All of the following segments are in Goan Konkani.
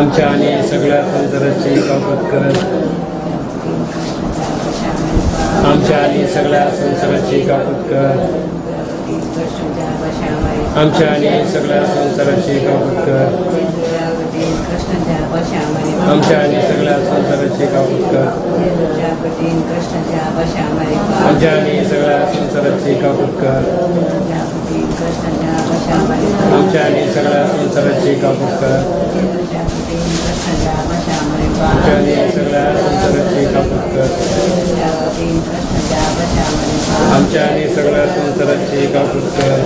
आमच्या आणि सगळ्या संसाराची कापत कर. आमच्या आणि सगळ्या संसाराची कापत कर. आमच्या आणि सगळ्या संसाराची कापत कर. आमच्या आणि सगळ्या संसाराची कापत कर. आमच्या आणि सगळ्या संसाराची कापत कर. आमच्या आणि सगळ्या संसाराची कापत कर. आमच्या आणि सगळ्या संसाराची कापत कर. आमच्या आणि सगळ्या संसाराची कापत कर.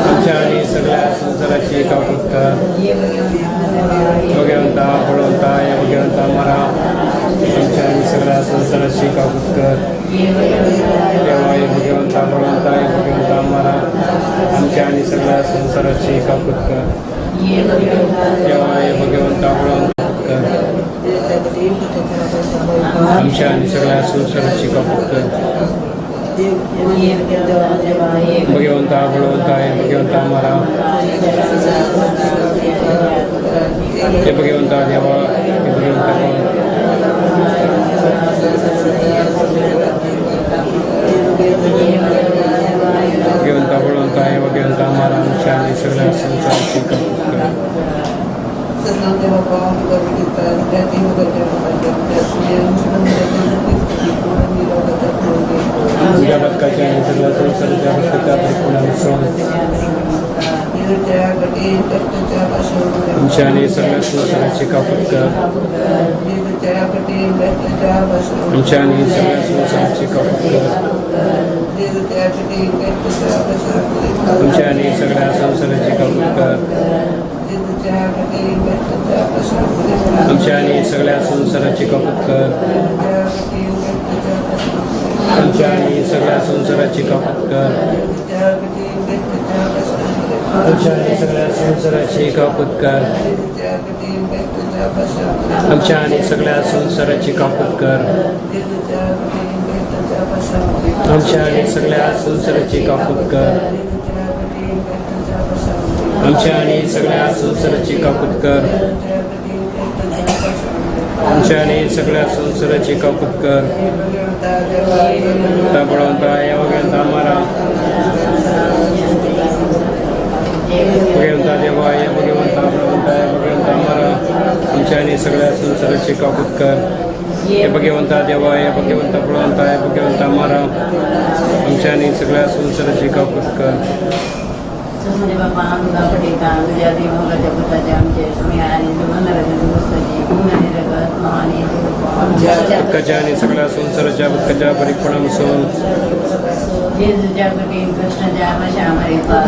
आमच्या आणि सगळ्या संसाराची कापत कर. भगवंता बळवंता या भगवंता मरा. आमच्या आणि सगळ्या संसाराची कापत कर. देवा या भगवंता बळवंता या भगवंता मरा. आमच्या आणि सगळ्या संसाराची कापत कर. देवा या भगवंता बळवंता कर. आमच्या आणि सगळ्या संसाराची कापत कर. भगवंता बळवंता हे भगवंता मरा. हे भगवंता देवा हे भगवंता भगवंता बळवंता हे भगवंता मरा. आमच्या आणि सगळ्या संसाराची कापत कर. तुझ्या बदकाच्या आणि सगळ्या संसाराच्या बदकाच्या परिपूर्ण. आमच्या आणि सगळ्या संसाराची कापत कर. आमच्या आणि सगळ्या संसाराची कापत कर. आमच्या आणि सगळ्या संसाराची कापत कर. आमच्या आणि सगळ्या संसाराची कापत कर. आमच्या आणि सगळ्या संसाराची कापत कर. आमच्या आणि सगळ्या संसाराची कापत कर. आमच्या आणि सगळ्या संसाराची कापत कर. आमच्या आणि सगळ्या संसाराची कापत कर. आमच्या आणि सगळ्या संसाराची कापत कर. आमच्या आणि सगळ्या संसाराची कापत कर. बळवंता या भगवंता मारा. भगवंता देवा या भगवंता बळवंता या भगवंता मारा. आमच्या आणि सगळ्या संसाराची कापत कर. हे भगवंता देवा या भगवंता बळवंता या भगवंता मारा. आमच्या आणि सगळ्या संसाराची कापत कर. बदकाच्या आणि सगळ्या संसाराच्या बदकाच्या परिपूर्ण.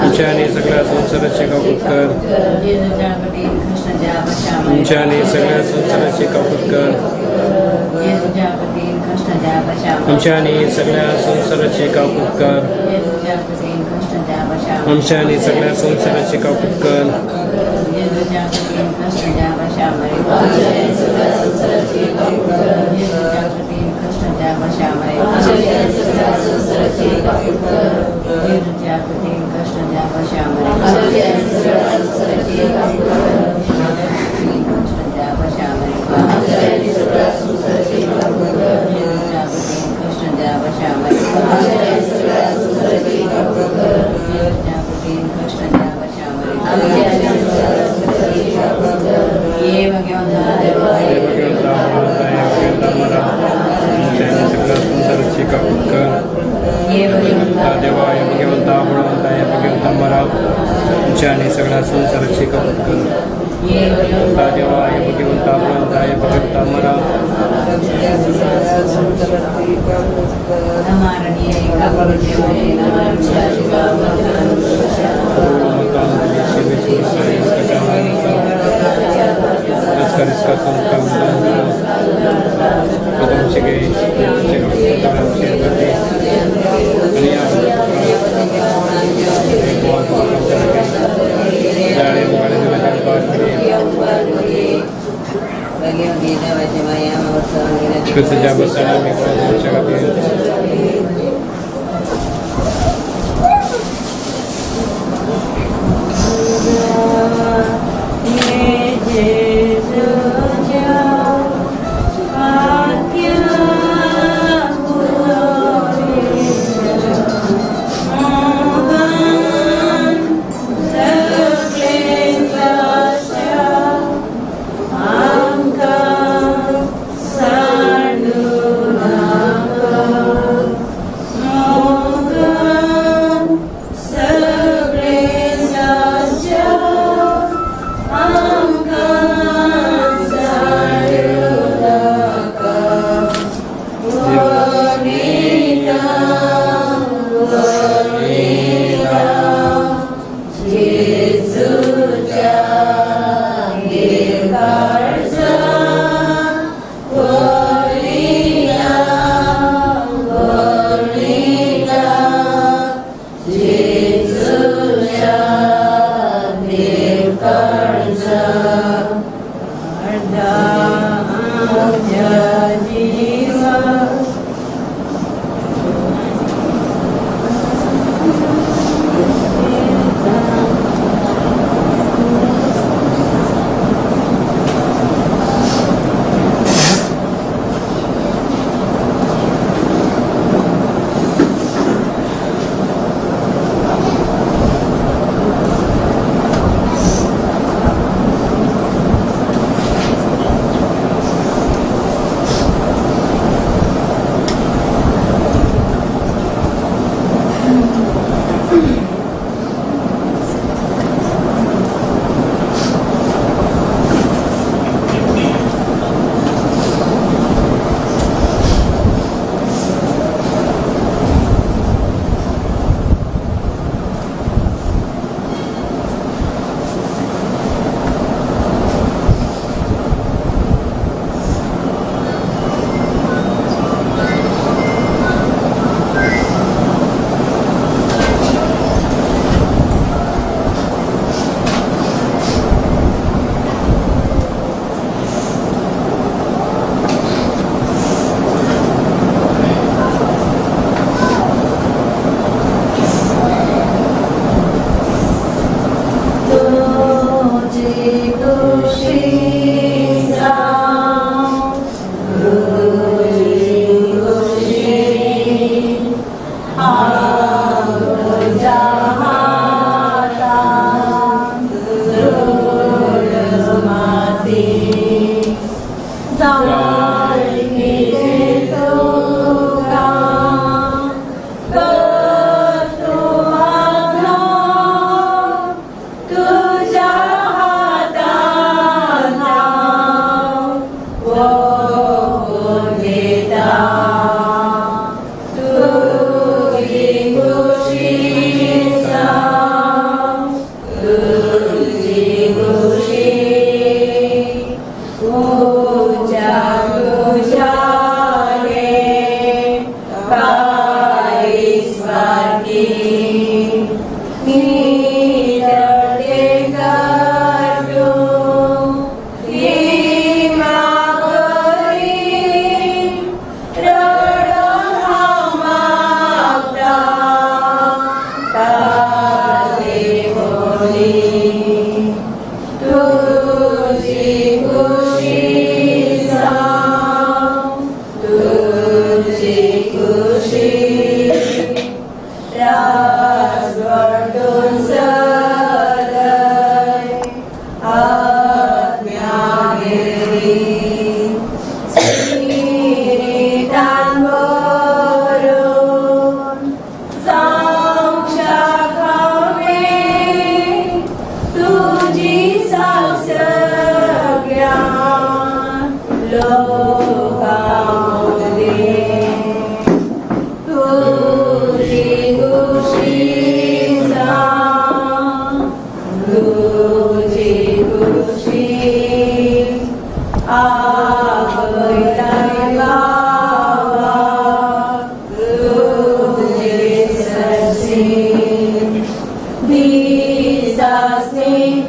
आमच्या आणि सगळ्या संसाराची कापत कर. आमच्या आणि सगळ्या संसाराची कापत कर. आमच्या आणि सगळ्या संसाराची कापत कर. आमच्या आणि सगळ्या संसाराची कापत कर. संसाराची कापत कर. देवा या भगवंता बळवंता या भगवंता मरा. आमच्या आणि सगळ्या संसाराची कापत कर. देवा या भगवंता बळवंता या भगवंता मरा.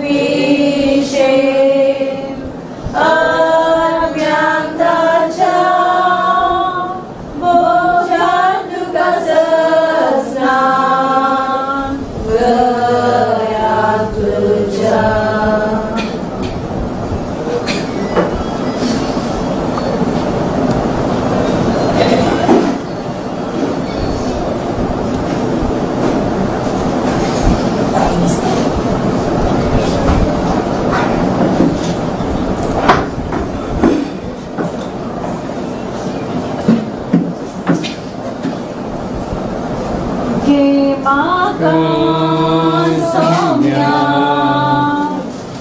विशे अज्ञानताच्या बोजात तुका ससना गया तुझ्या. घे म्हाका सौम्या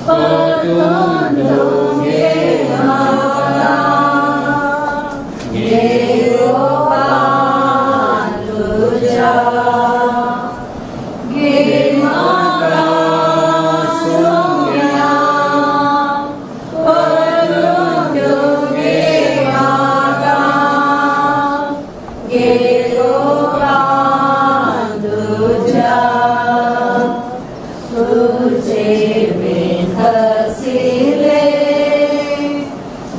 परतून तूं घे म्हाका घे गोपाल तुज्या घे म्हाका सौम्या परतून तूं घे म्हाका घे गोपाल तुज्या. तुझे हसिले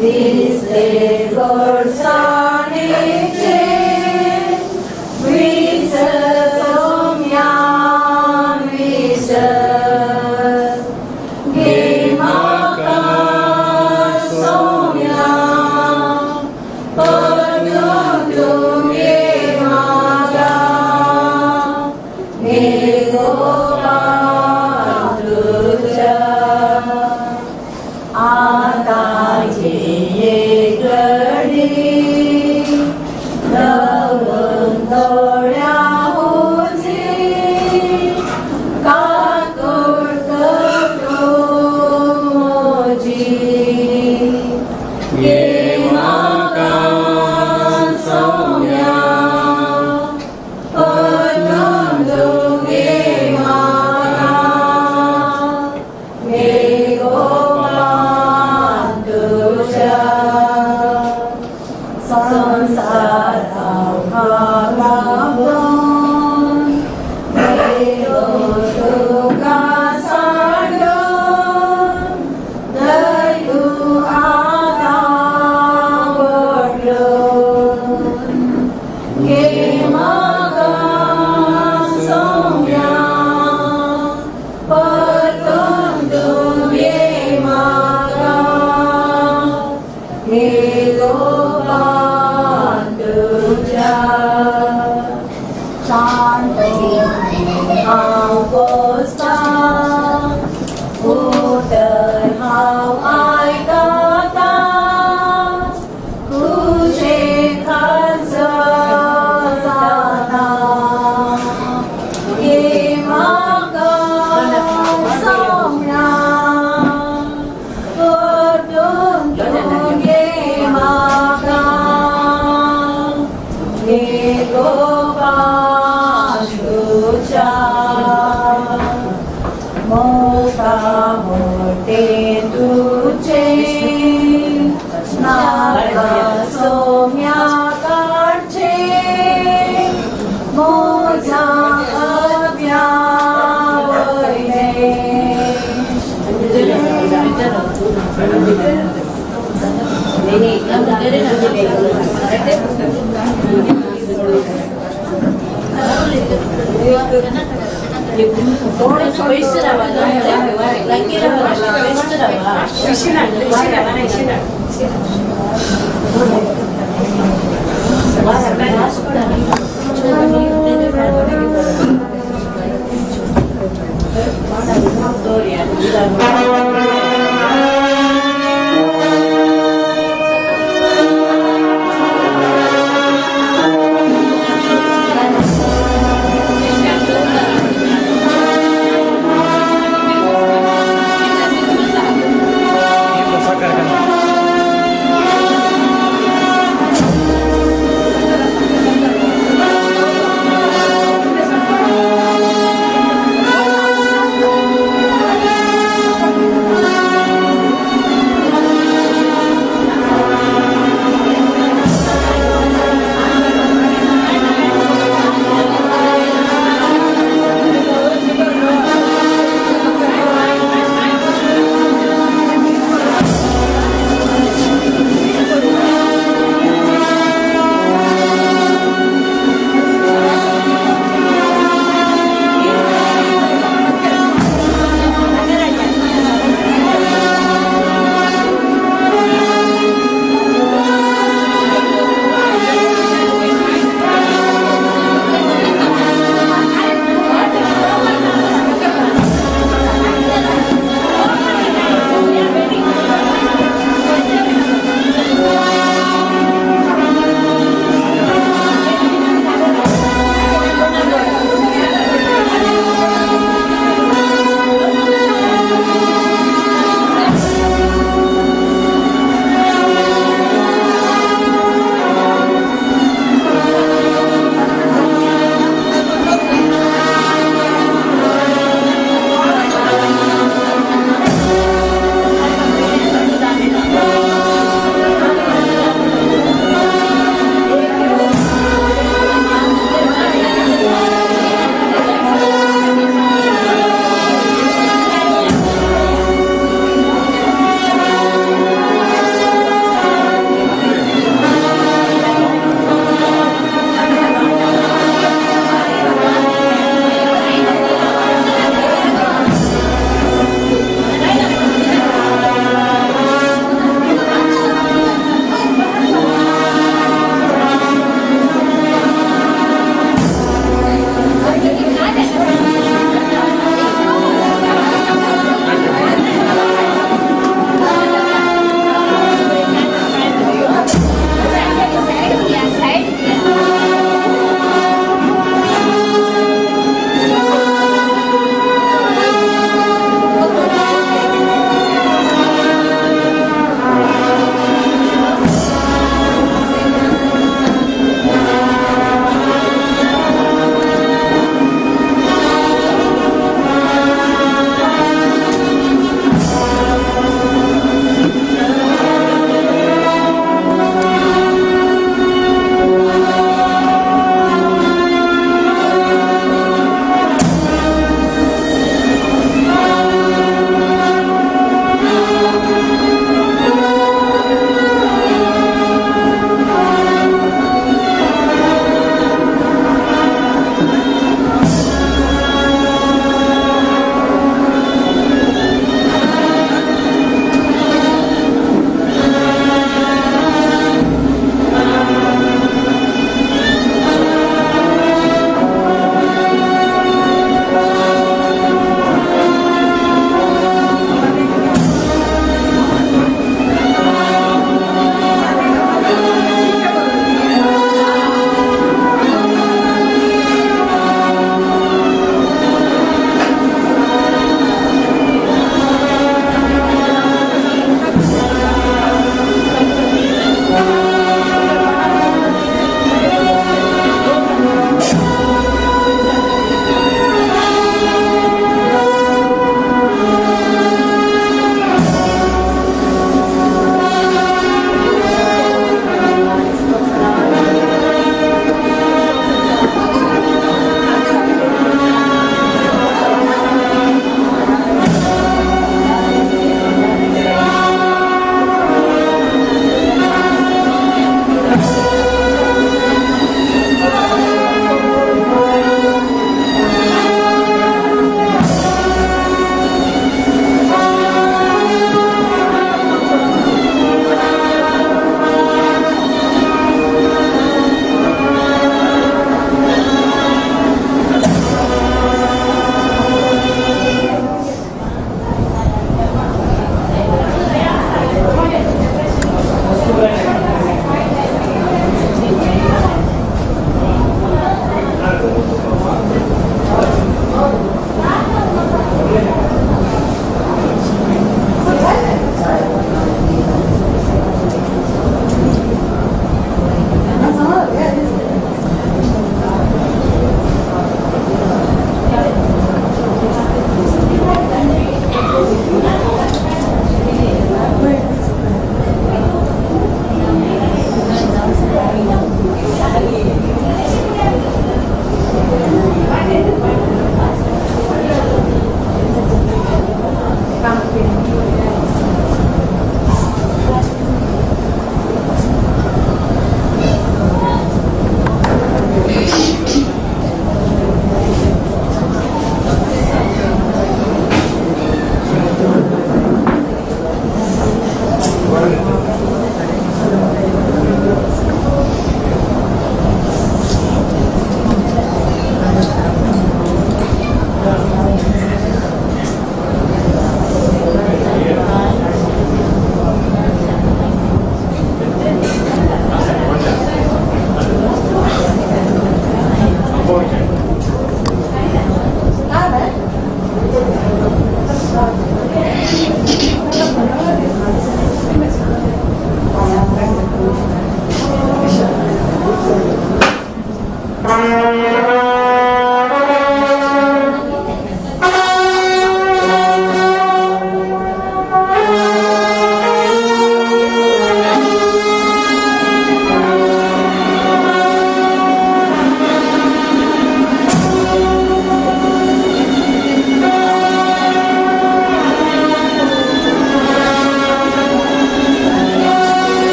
दिसले गोडसाणेचे विस सौम्या विस घे म्हाका सौम्या परतून तूं घे म्हाका घे गोपाल तुज्या. आतांचे एक घडी धरून दोळ्या हुजी काकूट तूं म्हजी घे म्हाका सौम्या परतून तूं घे म्हाका घे गोपाल तुज्या. संसारा लागून गेलो तुका सांडून दयू आतां वडलोन घे म्हाका सौम्या परतून तूं घे म्हाका घे गोपाल तुज्या. शांतो हांव पोसतां उतर हांव आयकतां तुजे खास जाता घे म्हाका सौम्या परतून तूं घे म्हाका घे गोपाल तुज्या. मोगा मोटे तुझे नाका सौम्या काडचे मोजा अव्या वयले. Thank you.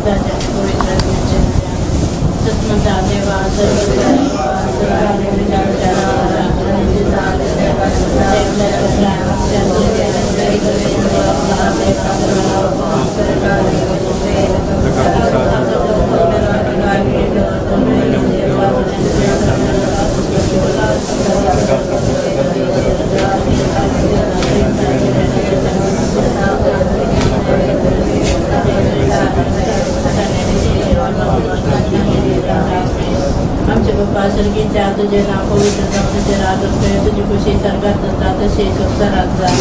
पुताच्या आणि पवित्र आत्म्याच्या. सत्मता देवा आमचे बाप्पा सर्गीच्या तुझे नाव पवित्र जावं, तुझे राज असो, तुझी खुशी स्वर्गात जाता तशी संवसारात जावं.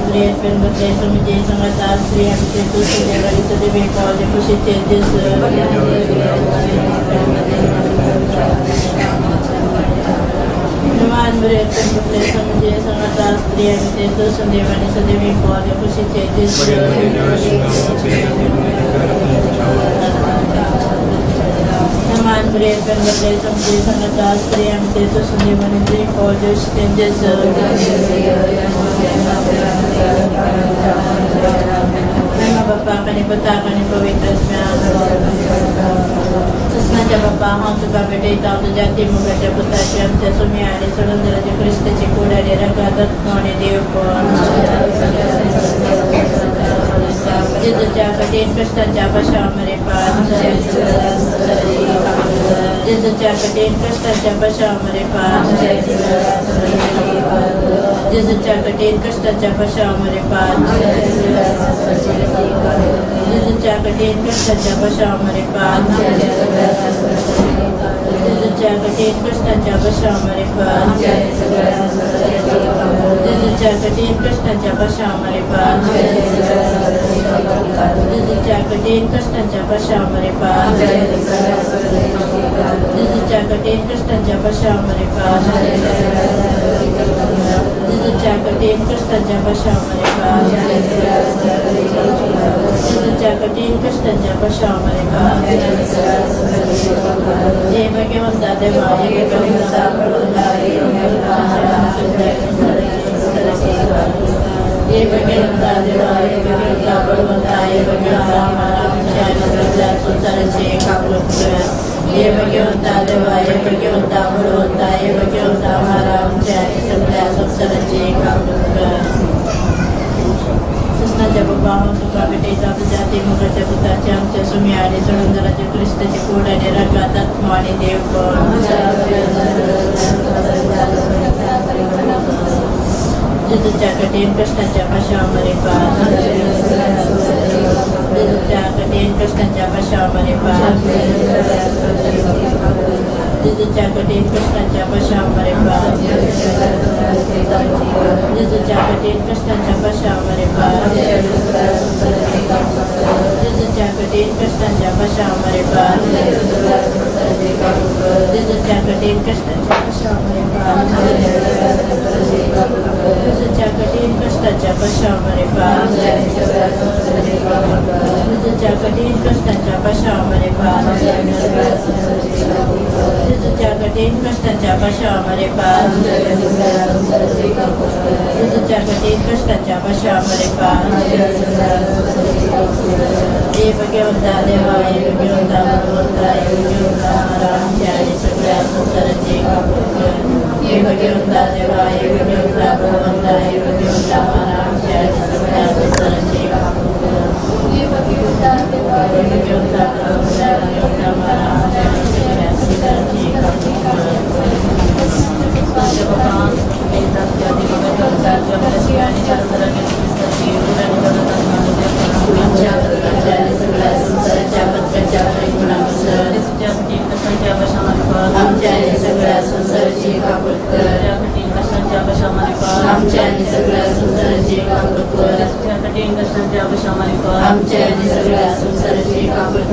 स्त्री आमचे तू देवाली सदैव पावले खुशीचे दिस. स्त्री आमचे तू देवाने सदैव पावले खुशीचे दिस. स्त्री आमचे तू देवाने पावले दिस. बाप्पा आणि पुता आणि पवित्र ससनाच्या बाप्पा हांव तुका भेटयता तुज्या ती मुखाच्या पुताची आमच्या सुमी आणि सोडून क्रिस्ताची कूड आणि रंगात आणि देवपण जेजूच्या कठीण कष्टाच्या पशामरे पाद जेजूच्या कठीण कष्टाच्या पशामरे पाद जेजूच्या कठीण कष्टाच्या पशामरे पाद जेजूच्या कठीण कष्टाच्या पशामरे पाद जेजूच्या कठीण कष्टाच्या पशामरे पाद जेजूच्या कठीण कष्टाच्या पशामरे पाद जेजूच्या कठीण कष्टाच्या पशामरे पाद जेजूच्या कठीण कष्टाच्या पशामरे पाद जेजूच्या कठीण कष्टाच्या पशामरे पाद जेजूच्या कठीण कष्टाच्या पशामरे पाद. जय भगवंता देवा जय भगवंता जय भगवंता देवा जय भगवंता बळवंता जय भगवंता आम्हाला आमच्या संसाराचे काकूट कर. जय भगवंता देवा जय भगवंता बळवंता जय भगवंता आम्हाला आमच्या सगळ्या संसाराचे काकूट कर. ससनाच्या बाप्पा हांव तुका भेटयता तुज्या ती मुखाच्या पुताच्या आमच्या सुमी आणि सोडून क्रिस्ताची कूड आणि रंगात आत्मा आणि देवपण जेजूच्या कठीण कष्टाच्या पशामरे पाद जेजूच्या कठीण कष्टाच्या पशामरे पाद जेजूच्या कठीण कष्टाच्या पशामरे पाद जेजूच्या कठीण कष्टाच्या पशामरे पाद जेजूच्या कठीण कष्टाच्या पशामरे पाद जेजूच्या कठीण कष्टाच्या पशामरे पाद जेजूच्या कठीण कष्टाच्या पशामरे पाद जेजूच्या कठीण कष्टाच्या पशामरे पाद जेजूच्या कठीण कष्टाच्या पशामरे पाद जेजूच्या कठीण कष्टाच्या पशामरे पाद. जय भगवंता देवा जय भगवंता भगवंता जय भगवंता आम्हाला आमच्या आणि सगळ्या संसाराचे काकूट कर. जय भगवंता देवा जय भगवंता भगवंता जय भगवंता आम्हाला आमच्या आणि सगळ्या संसाराचे काकूट कर. जय भगवंता देवा जय भगवंता भगवंता भगवंता आम्हाला आमच्या आणि सगळ्या संसाराचे काकूट कर. आमच्या आणि सगळ्या संसाराची काकूट कर. आमच्या आणि सगळ्या संसाराची काकूट कर. आमच्या आणि सगळ्या संसाराची काकूट कर. आमच्या आणि सगळ्या संसाराची काकूट कर.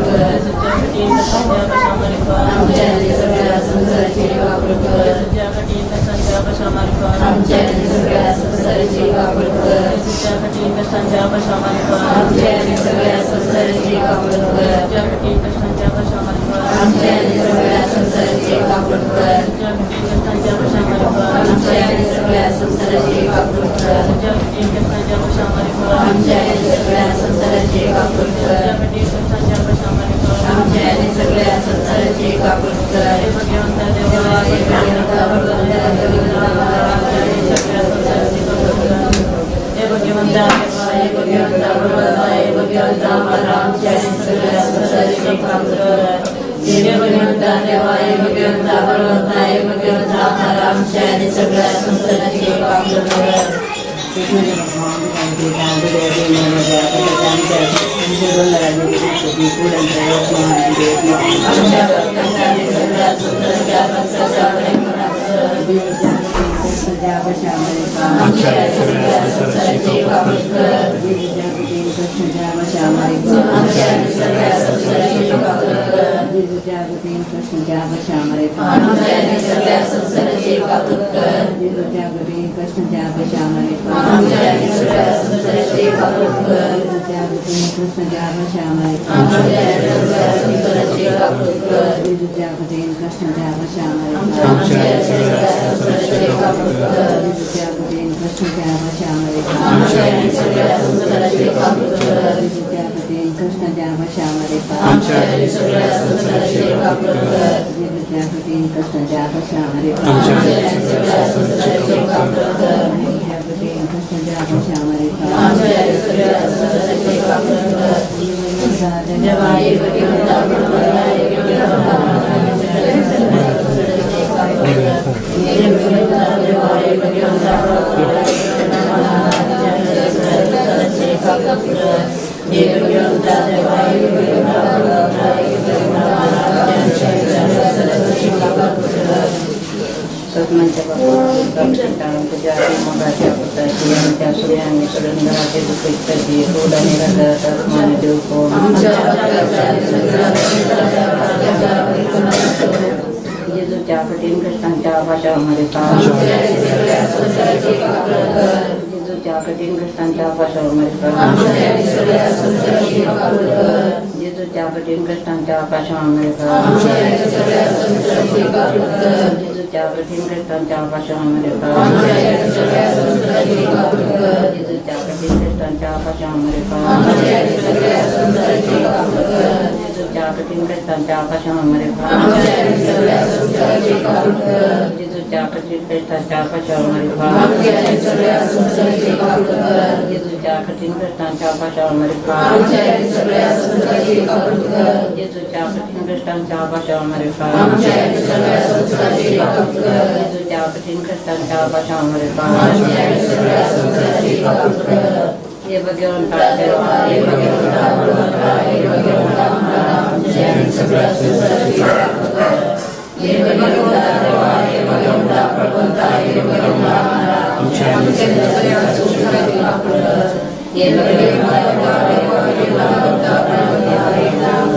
आमच्या आणि सगळ्या संसाराची काकूट कर. आमच्या आणि सगळ्या संसाराची काकूट कर. आमच्या आणि सगळ्या संसाराची काकूट कर. आमच्या आणि सगळ्या संसाराची काकूट कर. आमच्या आणि सगळ्या संसाराची काकूट कर. आमच्या आणि सगळ्या संसाराची काकूट कर. देवा भगवंता भगवंता आमच्या आणि सगळ्या संसाराची काकूट कर. हे भगवंता भगवंता भगवंता भगवंता आमच्या आणि सगळ्या संसाराची काकूट कर. हे भगवंता देवा भगवंता भगवंता भगवंता आमच्या आणि सगळ्या संसाराची काकूट कर. आमच्या सगळ्या संसाराच्या आमच्या सगळ्या संसाराची काकूट कर. आमच्या सगळ्या संसाराची काकूट कर. आमच्या सगळ्या संसाराची काकूट कर. आमच्या सगळ्या संसाराची काकूट कर. आमच्या सगळ्या संसाराची काकूट कर. आमच्या सगळ्या संसाराची काकूट कर. आमच्या सगळ्या संसाराची काकूट कर. आमच्या सगळ्या संसाराची काकूट कर. आमच्या सगळ्या संसाराची काकूट कर. आमच्या सगळ्या संसाराची काकूट कर. देवा भगवंता भगवंता जेजूच्या कठीण कष्टांच्या पाशामध्ये जेजूच्या कठीण कष्टांच्या पाशामध्ये जेजूच्या कठीण कष्टांच्या पाशामध्ये जेजूच्या कठीण कष्टांच्या पाशामध्ये जेजूच्या कठीण कष्टांच्या पाशामध्ये जेजूच्या कठीण कष्टांच्या पाशामध्ये जेजूच्या कठीण कष्टांच्या पाशामध्ये जेजूच्या कठीण कष्टांच्या पाशामध्ये जेजूच्या कठीण कष्टांच्या पाशामध्ये जेजूच्या कठीण कष्टांच्या पाशामध्ये हे भगवंता देवा हे भगवंता भगवंता हे भगवंता आमच्या सगळ्या संसाराची काकूट कर. हे भगवंता देवा हे भगवंता भगवंता हे भगवंता आमच्या सगळ्या संसाराची काकूट कर. हे भगवंता देवा हे भगवंता भगवंता हे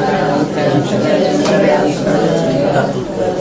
आमच्या सगळ्या संसाराची काकूट कर.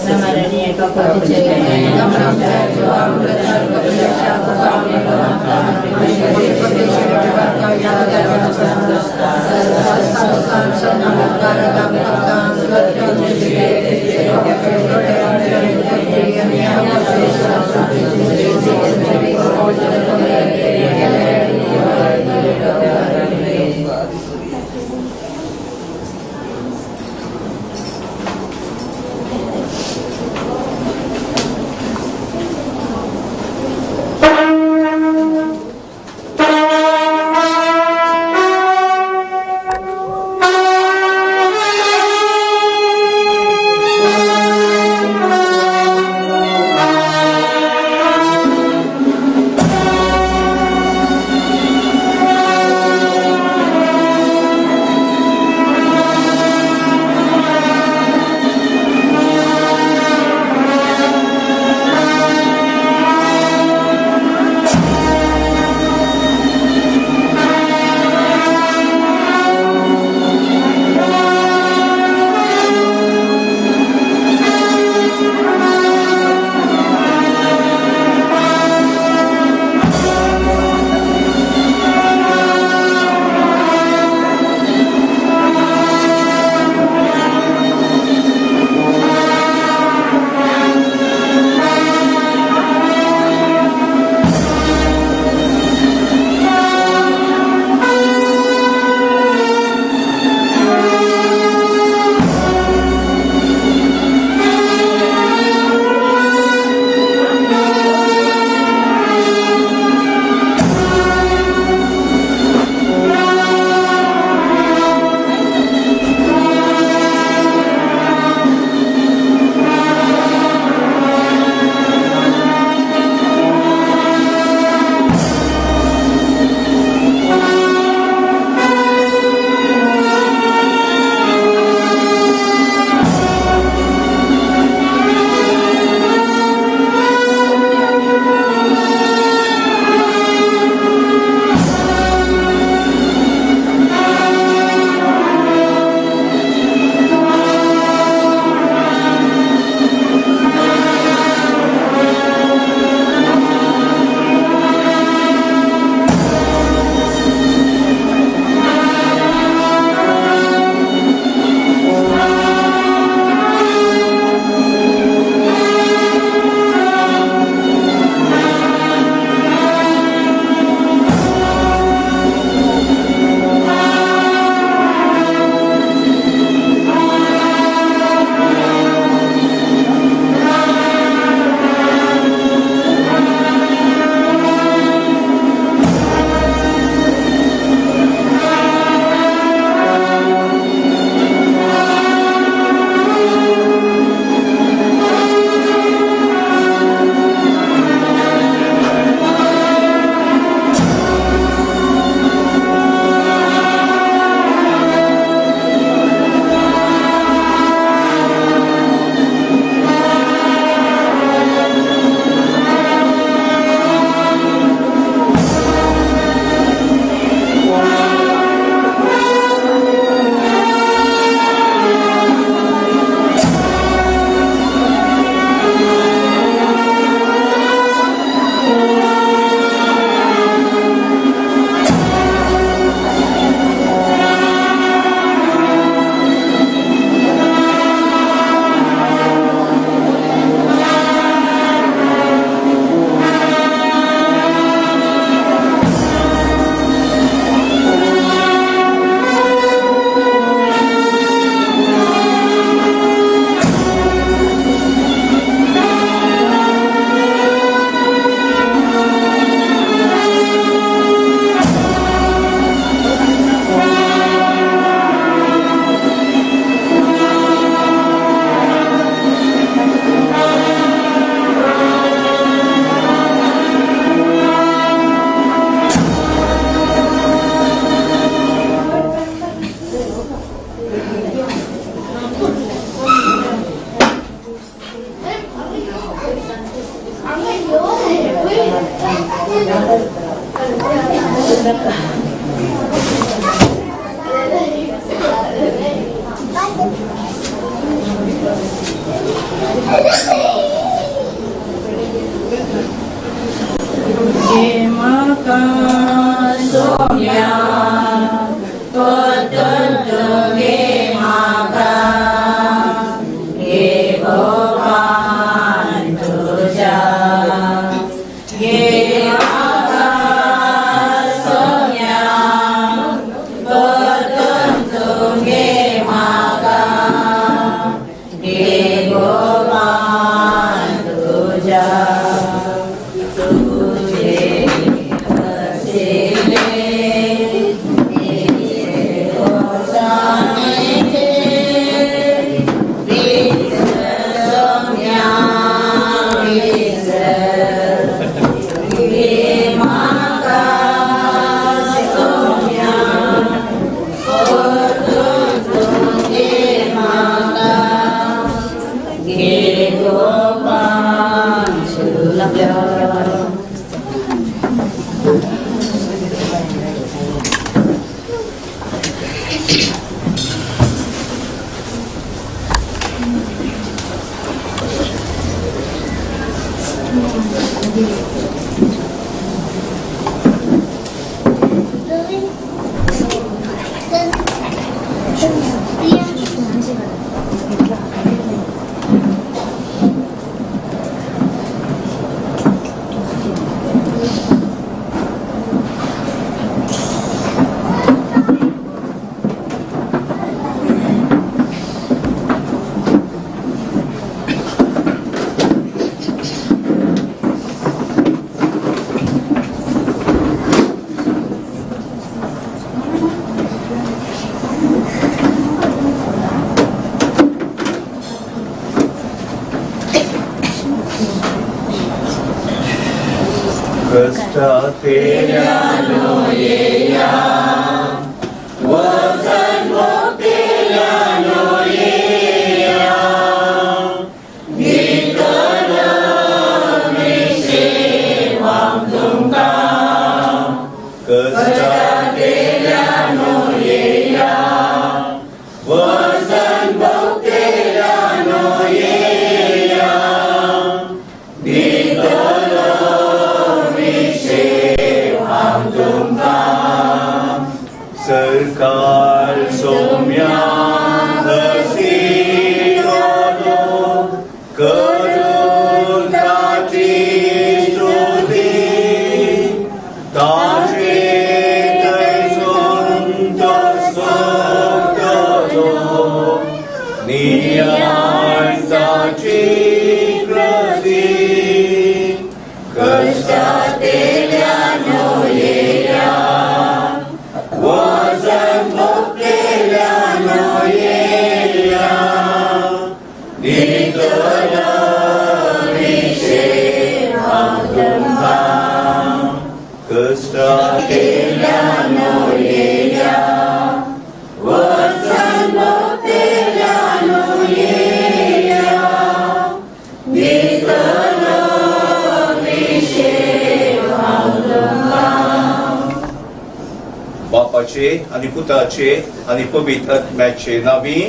बापाचे आनी पुताचे आनी पवित्र आत्म्याचे नावी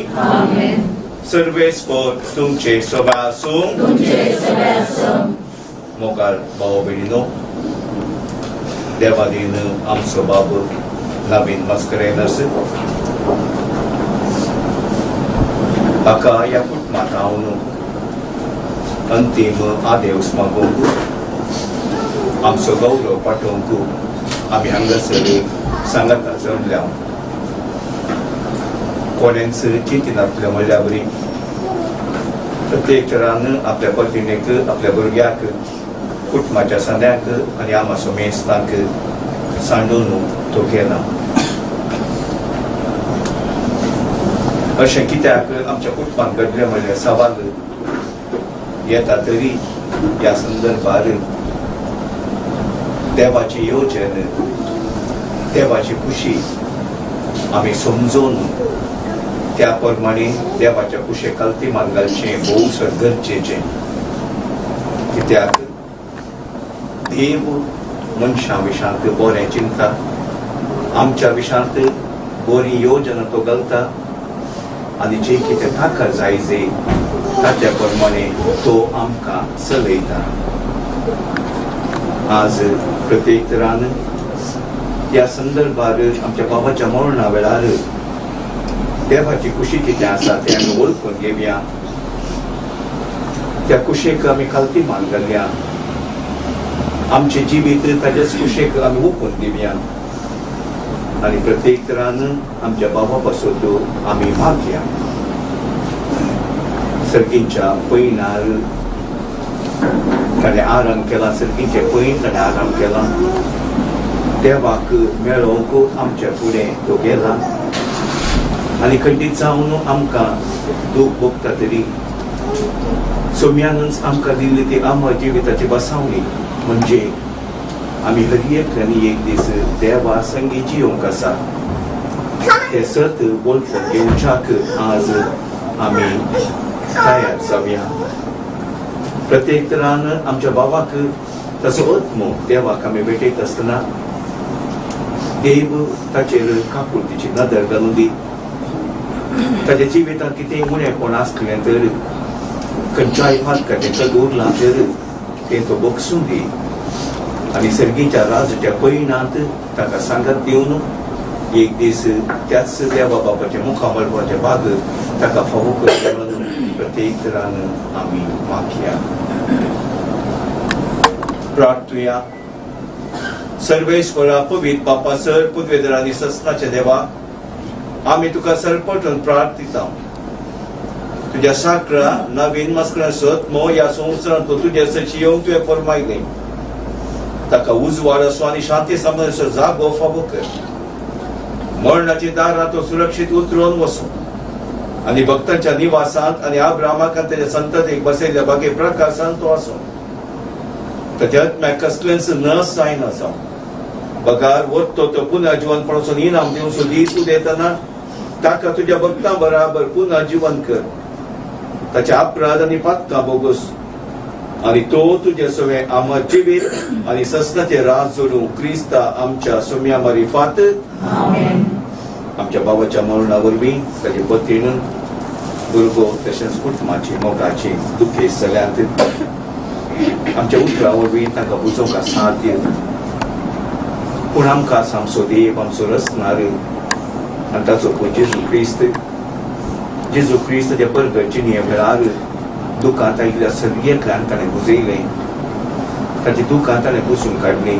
सर्वेस्पर तुमचे सभा आसूं. मोगाळ भाव भयणीनो, देवादीन आमचो बाब नवीन मास्करेनस हाका ह्या कुटुंबांत हांव अंतीम आदेवस मागोवंक, आमचो गौरव पाठोवंक आमी हांगासर सांगाता जमल्या. कोणेंच चिंतिनातल्या म्हणल्या बरी प्रत्येक चरान आपल्या पत्नीक, आपल्या भुरग्याक, कुटुंबाच्या सांद्याक आनी आमाचो मेस्तांक सांडून तो गेला. अशें कित्याक आमच्या कुटुंबांत घडलें म्हणल्यार सवाल येता तरी ह्या संदर्भार देवाची येवजण, देवाची खुशी आमी समजून त्या प्रमाणे देवाच्या कुशे खालती मान घालचें भोव गरजेचें. कित्याक देव मनशां विशांत बरें चिंता, आमच्या विशांत बरी योजना तो घालता आनी जे कितें ताका जाय जे ताच्या प्रमाणे तो आमकां चलयता. आज प्रत्येक तरान ह्या संदर्भार आमच्या बाबाच्या मरणा वेळार देवाची कुशी कितें आसा तें आमी वळखून घेवया. त्या कुशेक आमी खालती मान घालया. आमचें जिवीत ताज्याच कुशेक आमी ओपून दिवया आनी प्रत्येक तरान आमच्या बाबा पासून आमी मागया. सर्गींच्या पयणार ताणें आराम केला, सर्गींचे पयण ताणें आराम केला. देवाक मेळोवंक आमच्या फुडें तो गेला आनी खंडीत जावन आमकां दूख भोगता तरी सोम्यानूच आमकां दिल्ली ती अमर जिविताची बसावणी म्हणजे आमी हर एकल्यानी एक दीस देवा संगी जियोंक आसा ते सत वळखून घेवच्याक आज आमी तयार जावया. प्रत्येक तरान आमच्या बाबाक ताचो आत्मो देवाक आमी भेटयत आसतना देव ताचेर काकुळतीची नदर घालून दी. ताच्या जिवितांत कितेंय उणेपण आसलें तर खंयच्याय फातकाचें चड उरलां तर तें तो बगसून दी आनी सर्गीच्या राजाच्या पयणांत ताका सांगत दिवन एक दीस त्याच देवा बाबाच्या मुखामळपाचे भाग ताका फावो करचे म्हणून प्रत्येक तरान आमी मागया. प्रार्थुया. सर्वेश्वरा पवित्र बापा सर पुदवेदर आनी ससनाच्या देवा, आमी तुका सरपटून प्रार्थिता. तुज्या साकरा नवीन मस्करा सत मो ह्या संवसारांत तुज्या सशी येवंक तुवें फरमायलें. ताका उजवाड असो आनी शांती समाजाचो जागो फावो कर. मरणाची दारां तो सुरक्षीत उतरून वचूं आनी भक्तांच्या निवासांत आनी अब्रामाक आनी ताच्या संततीक बसयल्ल्या बागे प्रकाशांत तो आसूं. ताच्या आत्म्याक कसलेंच नस जायना जावं. बगार वरतो तो पुनः जिवनपणाचो इनाम दिवचो दीस उदेतना ताका तुज्या भक्तां बराबर पुनः जिवन कर. ताचे अपराध आनी पातकां बोगस आनी तो तुजे सगळें अमर जिवीत आनी ससनाचे राज जोडूं क्रिस्ता आमच्या सोम्या मारिफात. आमच्या बाबाच्या मरणा वरवीं ताचे पतीण भुरगो तशेंच कुटुंबाची मोगाची दुखेस्त सगळ्यांत आमच्या उतरां वरवीं तांकां बुजोवंक साध्य. पूण आमकां आसा आमचो देव, आमचो रचणार आनी ताचो पूत जेजू क्रिस्त. जेजू क्रिस्त ताच्या परगटचिनी वेळार दुकांत आयिल्ल्या सगळ्यांतल्यान ताणें बुजयलें, ताची दुकां ताणें पुसून काडलीं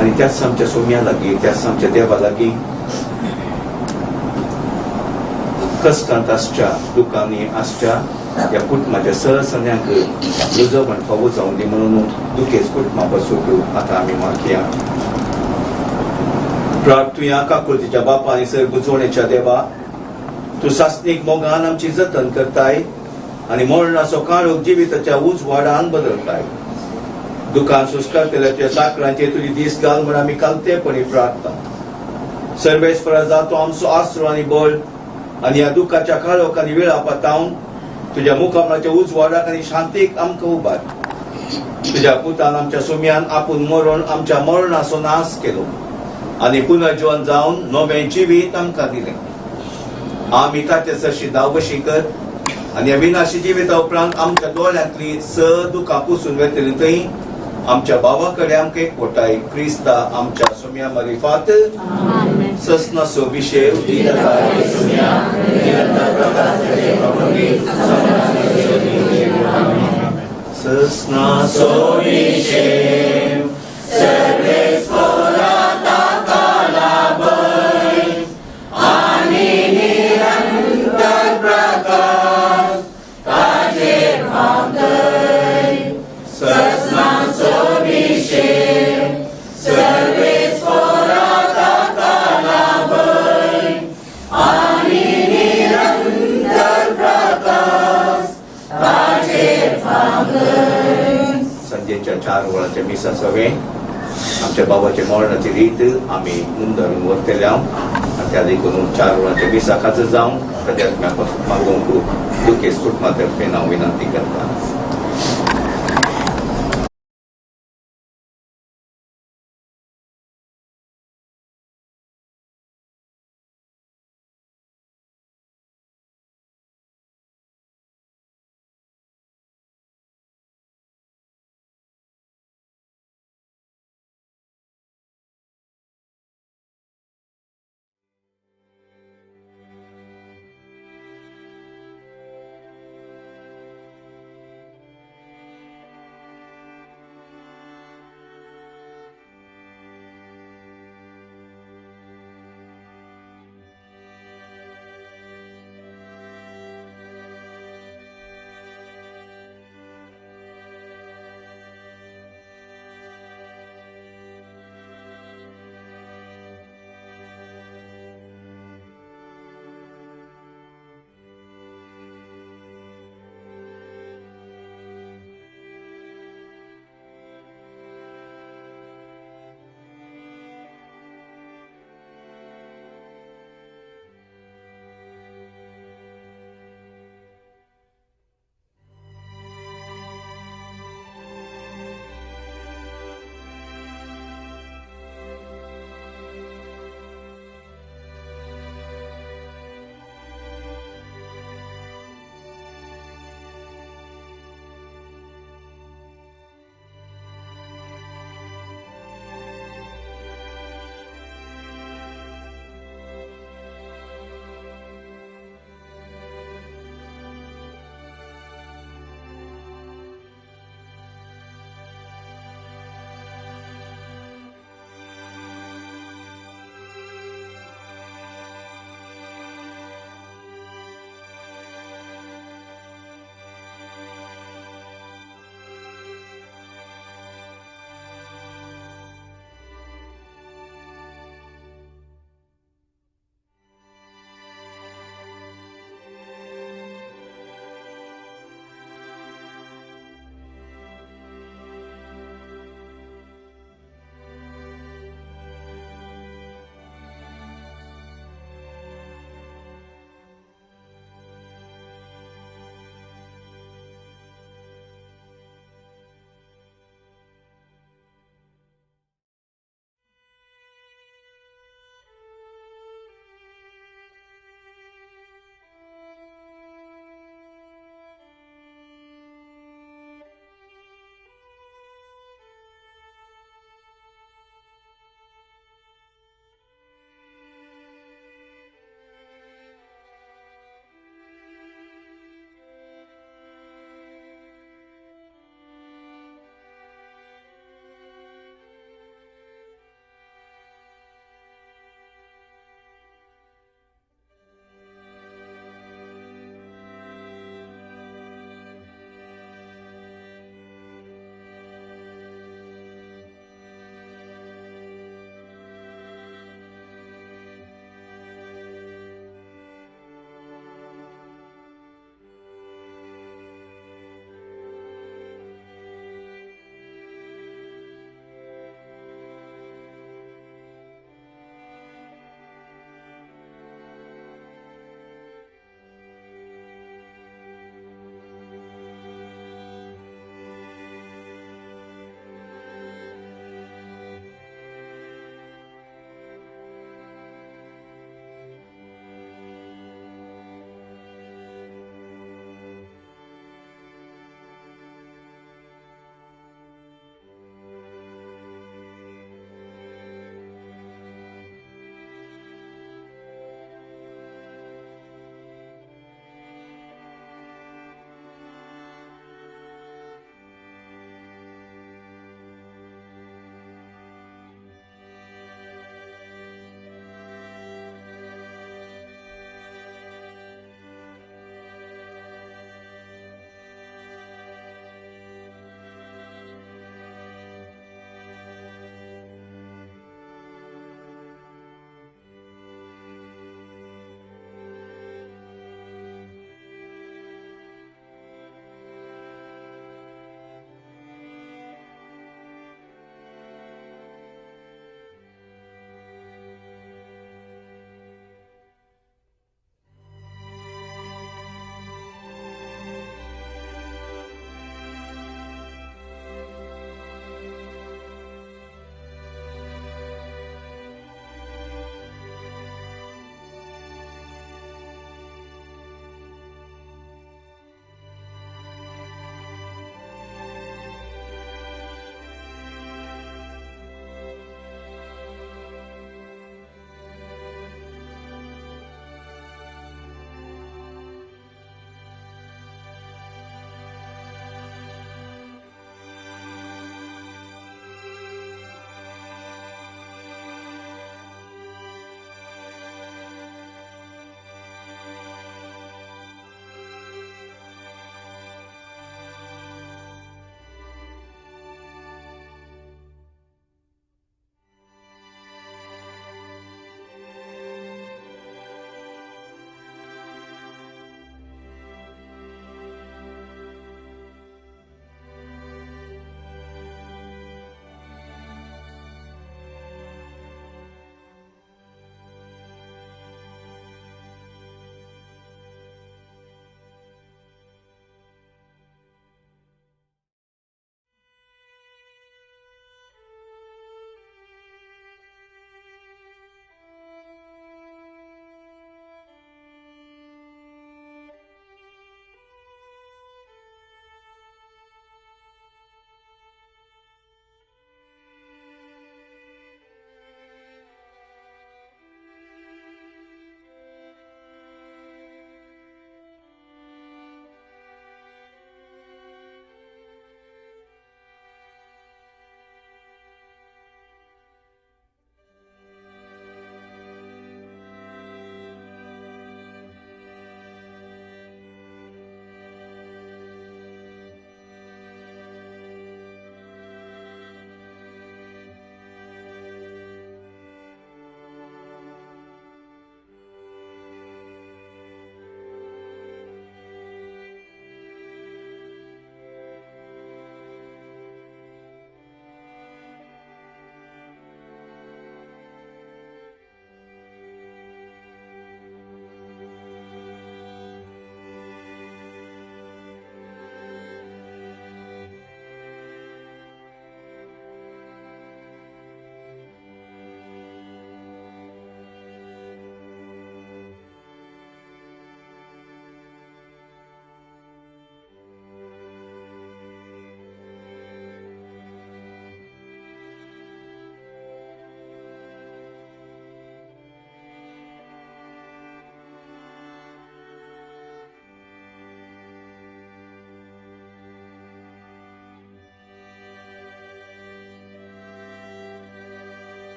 आनी त्याच आमच्या सोम्या लागीं, त्याच आमच्या देवा लागीं कश्टांत आसच्या, दुकांनी आसच्या ह्या कुटुंबाच्या सहसन्यांक रुजवण फावो जावं दी म्हणून दुखेस्त कुटुंबा पासून आतां आमी मागया. प्रार्थुया. काकुळतीच्या बापा आनी सर बुजवणेच्या देवा, तूं सासणीक मोगान आमची जतन करताय आनी मरणाचो काळोख जिविताच्या उजवाडान बदलताय. दुकान सुस्कारतल्या तुज्या साकरांचेर तुजी दीस घाल म्हूण आमी कालतेपणी प्रार्थना. सर्वेस्परा जातो आमचो आसरो आनी बळ आनी ह्या दुखाच्या काळोख आनी वेळा पातावन तुज्या मुखामळाच्या उजवाडाक आनी शांतीक आमकां उबार. तुज्या पुतान आमच्या सोम्यान आपूण मरण आमच्या मरणाचो नाश केलो आनी पुनर्जीवन जावन नवें जिवीत आमकां दिलें. आमी ताचे सरशी धांवशी कर आनी ह्या विनाशी जिविता उपरांत आमच्या दोळ्यांतली स दुकां पुसून वेतली थंय आमच्या बाबा कडेन आमकां एकवटाय क्रिस्ता आमच्या सोम्या मारिफात. ससनाचो विशय ससनाचो विशय चार वरांच्या मिसा सगळें आमच्या बाबाच्या मरणाची रीत आमी मुंदरून व्हरतले आनी त्या देखून 4 वरांच्या मिसा खाजर जावन ताच्या आत्म्या मागोवंक दुखेस्त कुटुंबा तर्फे हांव विनंती करता.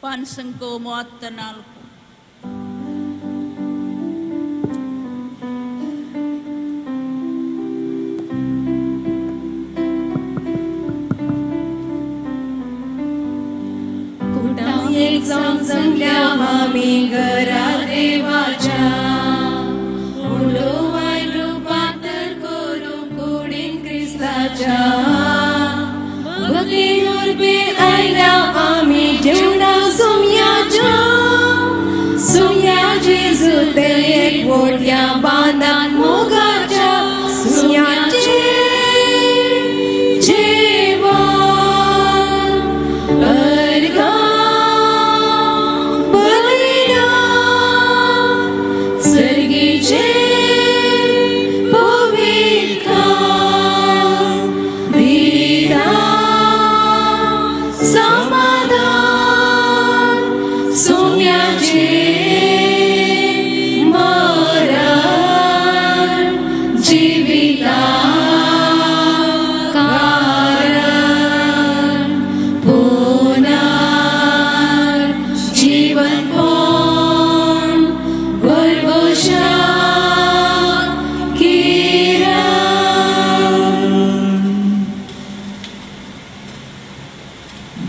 5 34. एक जमल्या आमी घरा देवाच्या उलोवाय रुपांतर करूं कुडीन क्रिस्ताच्या भक्ती उर्बे आयल्या आमी जेवणा सुम्याच्या सुम्या जेजू ते एकवटल्या बांदान मोगाच्या सुम्याचे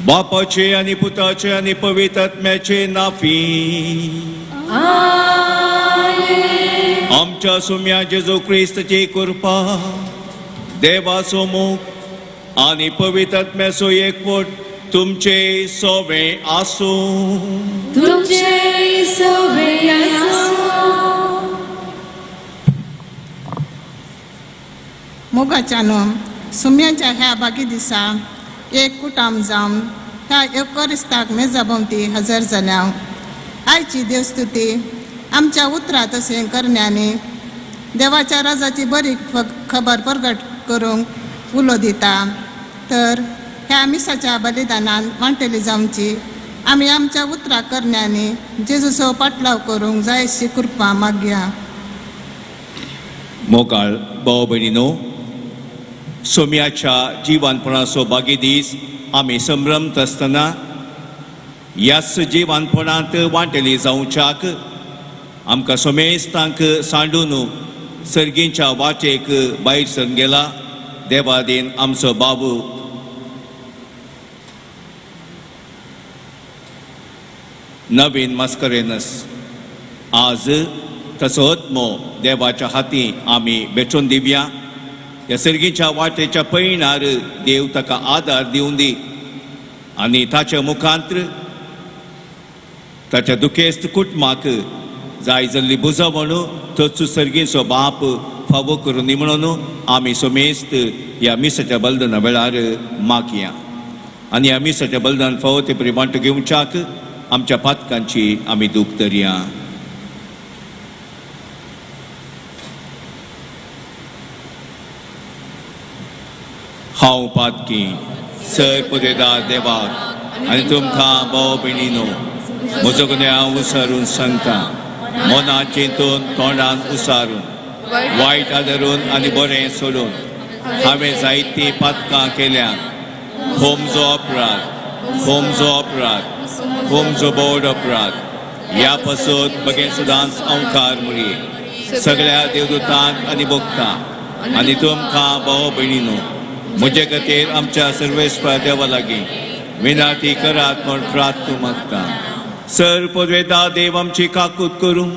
बापाचे आणि पुताचे आणि पवित्र आत्म्याचे नाफी आमच्या सुम्या जेजू क्रिस्तची कृपा देवाचो मोग आणि पवित्र आत्म्याचो एकवट तुमचे सोवे आसूं. तुमचे सोवे आसूं. मोगाच्या न्हू सुम्याच्या ह्या बागी दिसा एक कुटाम जावन ह्या एवकरिस्ताक मेजा भोंवती हजर जाल्या. आयची देवस्तुती आमच्या उतरां तशें करण्यांनी देवाच्या राजाची बरी खबर प्रगट करूंक उलो दिता. तर ह्या मिसाच्या बलिदानान वांटेली जावची आमी आमच्या उतरां करण्यांनी जेजूचो पाटलाव करूंक जायशी कृपा मागया. मोगाळ भाव भयणीनो, सोम्याच्या जिवानपणाचो बागी दीस आमी संभ्रमत आसतना ह्याच जिवानपणांत वांटेली जावच्याक आमकां सोमेस्तांक सांडून सर्गींच्या वाटेक भायर सरून गेला देवादीन आमचो बाबू नवीन मास्करेनस आज तसो आत्मो देवाच्या हाती आमी भेटून दिवया. ह्या सर्गीच्या वाटेच्या पयणार देव ताका आदार दिवन दी आनी ताच्या मुखांत्र ताच्या दुखेस्त कुटुंबाक जाय जाल्ली बुजवण तोच सर्गीचो बाप फावो करून दी म्हणून आमी सोमेस्त ह्या मिसाच्या बलिदाना वेळार मागया आनी ह्या मिसाच्या बलिदान फावो ते परी वांटो घेवच्याक आमच्या पातकांची आमी दूख धरया. हांव पातकी सर पुरेदार देवाक आनी तुमकां भाव भयणीनो म्हजो गुन्यांव उसारून सांगता, मनान चिंतून तोंडान उसारून वायट आदरून आनी बरें सोडून हांवें जायतीं पातकां केल्यात. होमजो अपराध, होमजो अपराध, होमजो बोड अपराध ह्या पासून बगेन सदांच अंकार मुरी सगळ्या देवदूतांक आनी भोगता आनी तुमकां भाव भयणीनो म्हजे खातीर आमच्या सर्वेस्पर देवा लागीं विनाती करात म्हूण प्रार्थना मागता. सर पुरवेता देव आमची काकूत करूं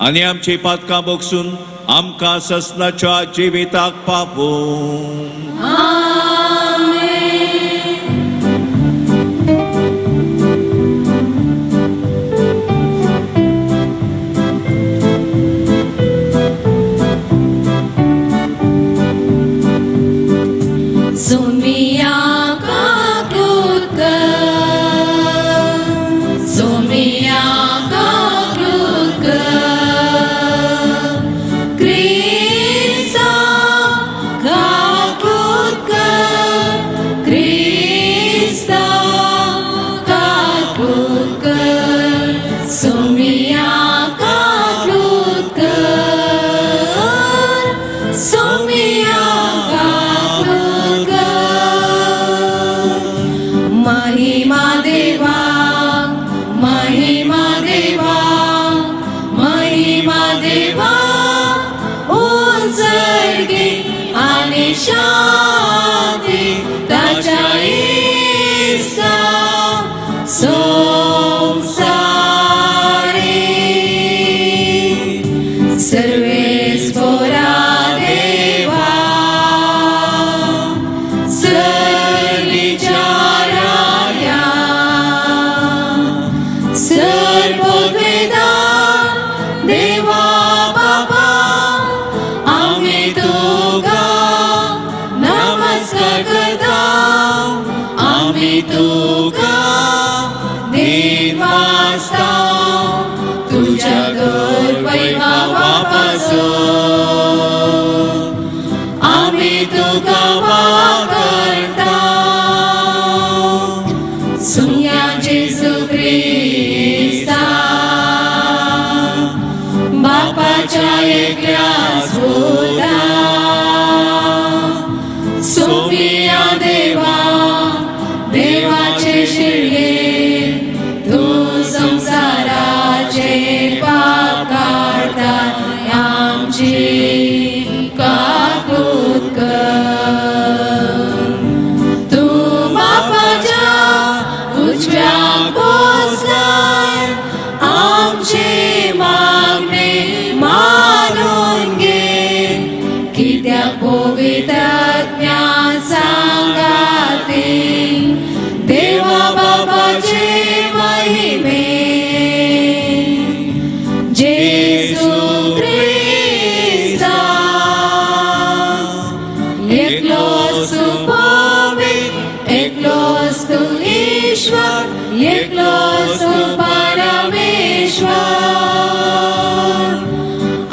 आनी आमची पातकां बगसून आमकां ससनाच्या जिविताक पावूं. महिमा देवा आमी तुका दिनवासता तुज्या गरवैभावा पासून आमी तुका वावरता सुम्या जेजू क्रिस्ता बापाच्या एकल्या सुता सोमिया देवा देवाचे शिळये तूं संवसाराचे पाप काडटा आमची काकूत कर तूं बापाच्या उजव्याक बसलाय आमचे मागणे मानून घे कित्याक पवित्रात्म्या सांगाती देवा बाबाचे महिमे जेजू क्रिस्ता एकलोच तूं पवित्र एकलोच तूं ईश्वर एकलोच तूं परमेश्वर.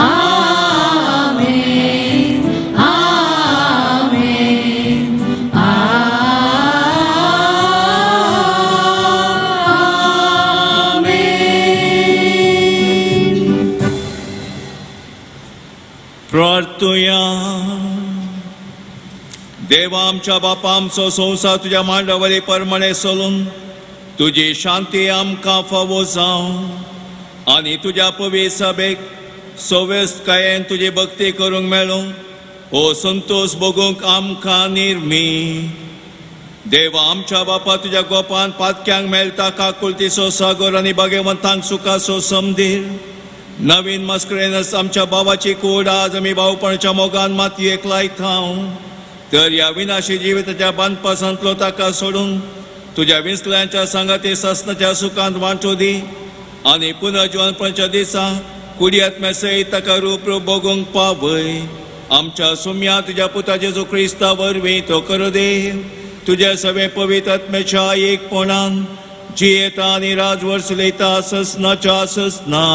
आमेन आमेन आमेन. प्रार्थुया. देवा आमच्या बापा, आमचो संवसार तुज्या मांडावरी परमणे चलून तुजी शांती आमकां फावो जावं आनी तुज्या पवित्र सभेक सवेस्तकायेन तुजी भक्ती करूंक मेळूं हो संतोश भोगूंक आमकां निर्मी. देवा आमच्या बापा, तुज्या गोपान पातक्यांक मेळटा काकुळतीचो सागर आनी भागेवंतांक सुखाचो समधीर. नवीन मस्करेनस आमच्या बाबाची कूड आज आमी भावपणाच्या मोगान मातयेक लायता, तर ह्या विनाशी जिविताच्या बांदपासांतलो ताका सोडून तुज्या विंचल्यांच्या सांगाती सासनाच्या सुखांत वांटू दी आनी पुनर्जिवनपणाच्या दिसा कुडियात्म्या सयत ताका रूप रूप भोगूंक पावय. आमच्या सुम्या तुज्या पुता जेजू क्रिस्ता वरवीं तो करू दे. तुज्या सगळे पवित्र आत्म्याच्या एकपणान जियेता आनी राजवर चलयता ससनाच्या ससना.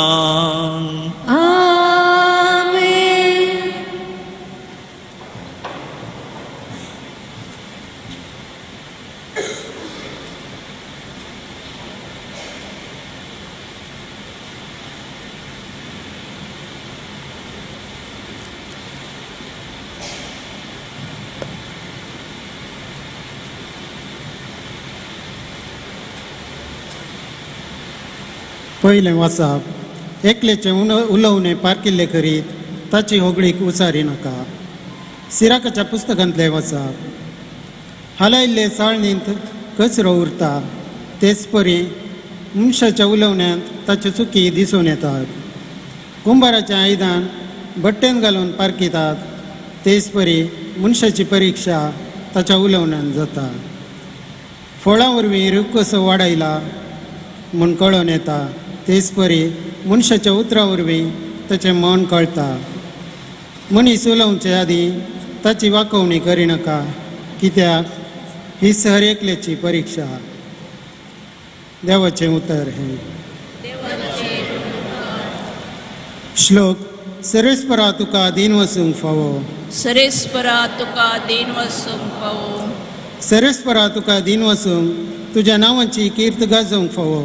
आमेन. पयलें वाचप. एकलेचें उलोवणें पारकिल्लें करीत ताची होगळीक उचारी नाका. सिराकाच्या पुस्तकांतलें वाचप. हालयल्ले चाळणींत कचरो उरता तेच परी मनशाच्या उलोवण्यांत ताच्यो चुकी दिसून येतात. कुंभाराचें आयदन बट्टेन घालून पारखितात तेच परी मनशाची परिक्षा ताच्या उलोवण्यान जाता. फळां वरवीं रूख कसो वाडयला म्हूण कळोन येता तेच परी मनशाच्या उतरां वरवीं ताचें मन कळटा. मनीस उलोवचे आदीं ताची वाकोवणी करिनाका कित्याक ही हर एकल्याची परिक्षा. देवाचें उतर हें. श्लोक. सरेस्परा तुका दीन वसूंक फावो. सरेस्परा तुका दीन वसूंक फावो. सरेस्परा तुका दीन वसूंक तुज्या नांवाची कीर्त गाजोवंक फावो.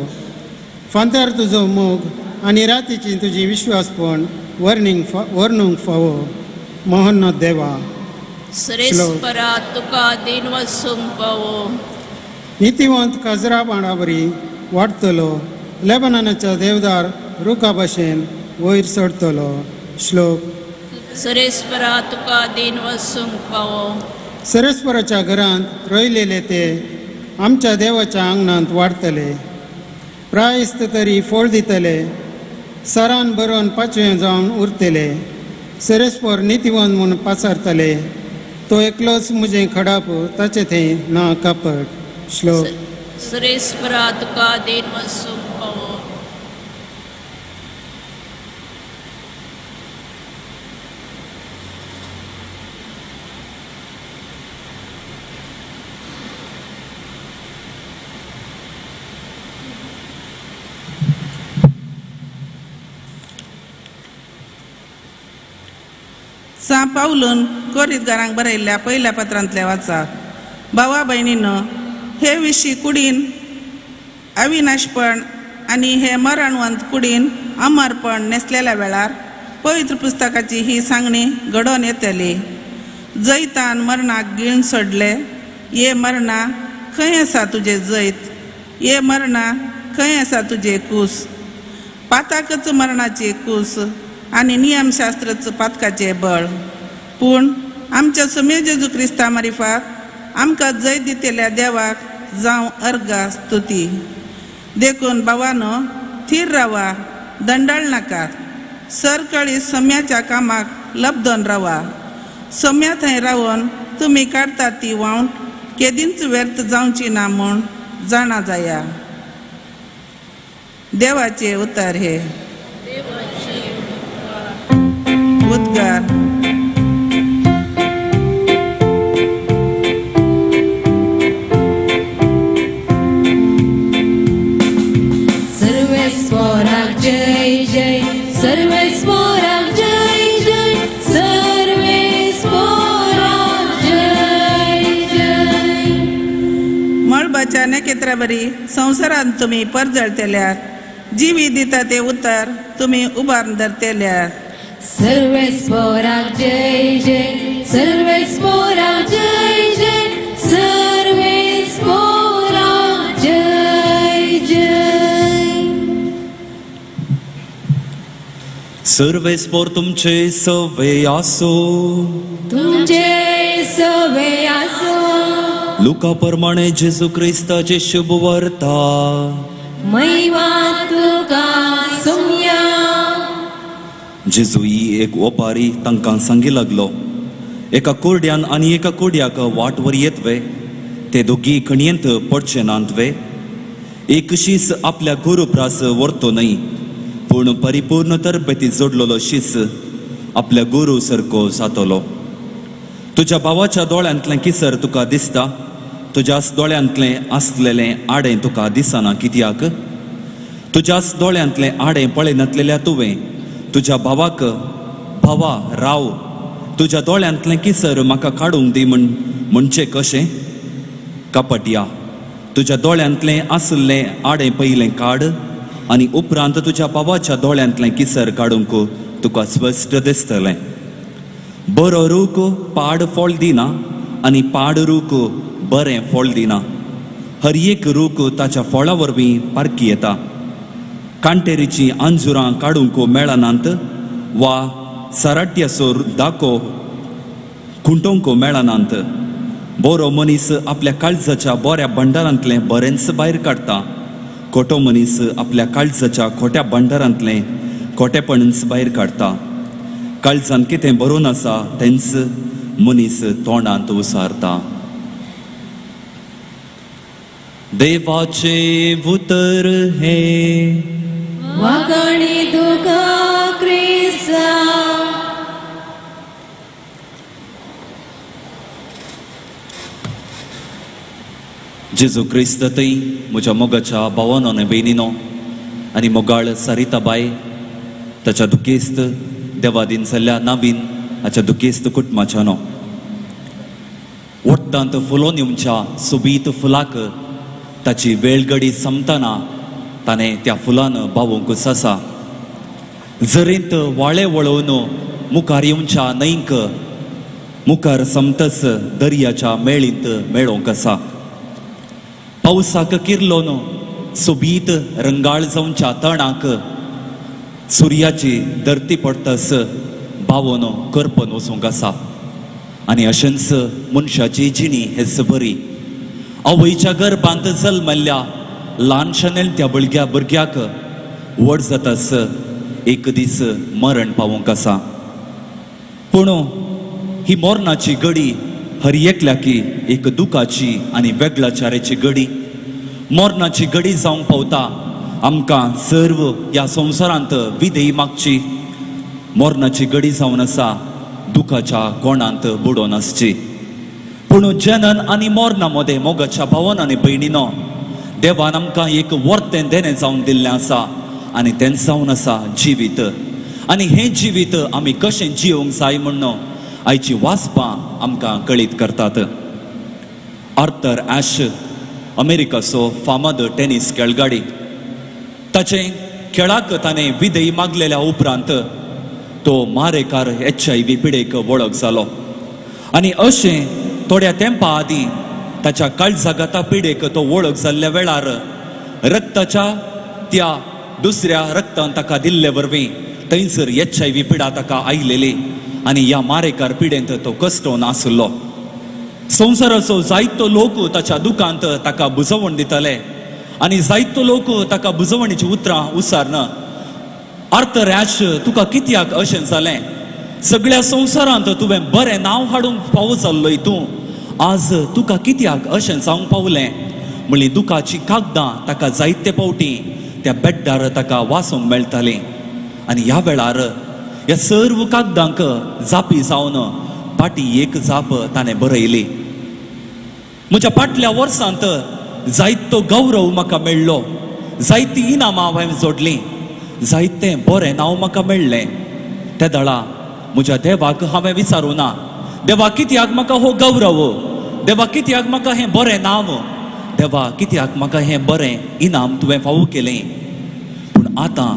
फांत्यार तुजो मोग आनी रातीची तुजी विश्वासपण वर्णूंक फावो. मोहन देवा. सरेस्परा तुका दीन वसूंक फावो. नितीवंत काजरा बांडावरी वाडटलो लेबनानाच्या देवदार रुखा भशेन वयर चडटलो. श्लोक. सरेस्परा तुका दीन वसूंक फावो. सरेस्पराच्या घरांत रोयलेले ते आमच्या देवाच्या आंगणांत वाडटले. प्रायस्त तरी फळ दितले. सरान बरोवन पाचवें जावन उरतले. सरेस्पर नितीवंत म्हूण पाचारतले. तो एकलोच म्हजें खडाप ताचें थंय ना कापट. श्लोक. सरेस्परा तुका दीन वसूंक फावो. सां पावलून कोरीतगारांक बरयल्ल्या पयल्या पत्रांतलें वाचा. भावा भयणीनो, हे विशीं कुडीन अविनाशपण आनी हे मरणवंत कुडीन अमरपण नेसलेल्या वेळार पवित्र पुस्तकाची ही सांगणी घडोवन येतली. जैतान मरणाक गिळून सोडले. ये मरणा, खंय आसा तुजें जैत? ये मरणा, खंय आसा तुजें कूस? पाताकच मरणाची कूस आनी नियमशास्त्रच पातकाचें बळ. पूण आमच्या सुमे जेजू क्रिस्ता मारिफात आमकां जैत दितल्या देवाक जावं अर्गा स्तुती. देखून भावानो, थीर रावा, दंडाळ नाकात. सरकळी सम्याच्या कामाक लब्दोन रावा. सम्या थंय रावन तुमी काडटात ती वावंट केदींच व्यर्थ जावची ना म्हूण जाणा जाया. देवाचे उतर हे. उद्गार. सर्वेस्पोराक जय जय, सर्वेस्पोराक जय जय, सर्वेस्पोराक जय जय. मळबाच्या नखेत्रा बरी संवसारांत तुमी परजळतेल्यात. जिवी दिता ते उतर तुमी उबारून धरतेल्यात. सर्वेस्पोराक जय जय, सर्वेस्पोराक जय जय, सर्वेस्पोराक जय जय. सर्वेस्पोर तुमचे सवे आसो. तुमचे सवे आसो. लुका प्रमाणे जेजू क्रिस्ताचे शुभ वार्ता. महिमा तुका सुम्या. जेजू ही एक ओपारी तांकां सांगी लागलो. एका कोरड्यान आनी एका कोड्याक वाटवर येत वे, ते दोगी खणयेंत पडचे नात वे. एक शीस आपल्या गुरू प्रास व्हरतो न्हय, पूण परिपूर्ण तरबेती जोडलेलो शीस आपल्या गुरू सारको जातलो. तुज्या भावाच्या दोळ्यांतलें किसर तुका दिसता, तुज्याच दोळ्यांतलें आसलेलें आडें तुका दिसना कित्याक? तुज्याच दोळ्यांतलें आडें पळयनातलेल्या तुवें तुज्या भावाक, भावा राव, तुज्या दोळ्यांतलें किसर म्हाका काडूंक दी म्हणचें कशें? कपटया, तुज्या दोळ्यांतलें आसलें आडें पयलें काड आनी उपरांत तुज्या भावाच्या दोळ्यांतलें किसर काडूंक तुका स्पश्ट दिसतलें. बरो रूख पाड फळ दिना आनी पाड रूख बरें फळ दिना. हर एक रूख ताच्या फळा वरवीं पारखी येता. कांटेरीचीं आंजुरां काडूंक मेळनात वा सराट्याचो दाको खुंटोवंक मेळनात. बरो मनीस आपल्या काळजाच्या बऱ्या भंडारांतलें बरेंच भायर काडटा. खोटो मनीस आपल्या काळजाच्या खोट्या भंडारांतलें खोटेपणच भायर काडटा. काळजान कितें बरोवन आसा तेंच मनीस तोंडांत उसारता. देवाचे उतर हे. वाखाणी तुका क्रिस्ता. जेजू क्रिस्त थंय म्हज्या मोगाच्या भावानो आनी भयणीनो आनी मोगाळ सरिताबाय ताच्या दुखेस्त देवादीन जाल्ल्या नवीन हाच्या दुखेस्त कुटुंबाच्यानो, वट्टांत फुलोवन येवच्या सोबीत फुलाक ताची वेळगडी समतना ताणें त्या फुलान बावोवंकूच आसा. जरींत वाळे वळोवन मुखार येवच्या न्हंयक मुखार समतच दर्याच्या मेळींत मेळोवंक आसा. पावसाक किर्लोन सोबीत रंगाळ जावच्या तणाक सुर्याची धरती पडटस बावोन करपन वचूंक आसा. आनी अशेंच मनशाची जिणी हेच बरी. आवयच्या गर्भांत जल्मल्ल्या ल्हानशा नेणट्या भुरग्या भुरग्याक व्हड जातास एक दीस मरण पावोवंक आसा. पूण ही मरणाची गडी हर एकल्याकी एक दुखाची आनी वेगळाचाराची गडी. मरणाची गडी जावंक पावता आमकां सर्व ह्या संवसारांत विधेय मागची. मरणाची गडी जावन आसा दुखाच्या कोणांत बुडोवन आसची. पूण जनन आनी मरणा मदें मोगाच्या भावन आनी भयणीनो देवान आमकां एक वर्तें देणें जावन दिल्लें आसा आनी तें जावन आसा जिवीत. आनी हें जिवीत आमी कशें जियोंक जाय म्हण आयची वाचपां आमकां कळीत करतात. आर्थर ॲश अमेरिकाचो फामाद टेनीस खेळगाडी, ताचे खेळाक ताणें विधेय मागलेल्या उपरांत तो मारेकार HIV पिडेक वळख जालो आनी अशें थोड्या तेंपा आदीं ताच्या काळजाघाता पिडेक तो वळख जाल्ल्या वेळार रक्ताच्या त्या दुसऱ्या रक्तान ताका दिल्ले वरवीं थंयसर HIV पिडा ताका आयलेली आनी ह्या मारेकार पिडेंत तो कश्टोवन आशिल्लो. संवसाराचो जायतो लोक ताच्या दुकांत ताका बुजवण दिताले आनी जायतो लोक ताका बुजवणीची उतरां उसारन, आर्थर ॲश तुका कित्याक अशें जालें, सगळ्या संवसारांत तुवें बरें नांव हाडूंक फावो जाल्लोय तूं, आज तुका कित्याक अशें जावंक पावलें म्हणली दुखाची कागदां ताका जायते फावटी त्या बेड्डार ताका वाचूंक मेळटालीं. आनी ह्या वेळार ह्या सर्व कागदांक जापी जावन फाटी एक जाप ताणें बरयली, म्हज्या फाटल्या वर्सांत जायतो गौरव म्हाका मेळ्ळो, जायतीं इनामां हांवें जोडलीं, जायतें बरें नांव म्हाका मेळ्ळें. ते दळा म्हज्या देवाक हांवें विचारूं ना, देवा कित्याक म्हाका हो गौरव, देवा कित्याक म्हाका हें बरें नांव, देवा कित्याक म्हाका हें बरें इनाम तुवें फावो केलें. पूण आतां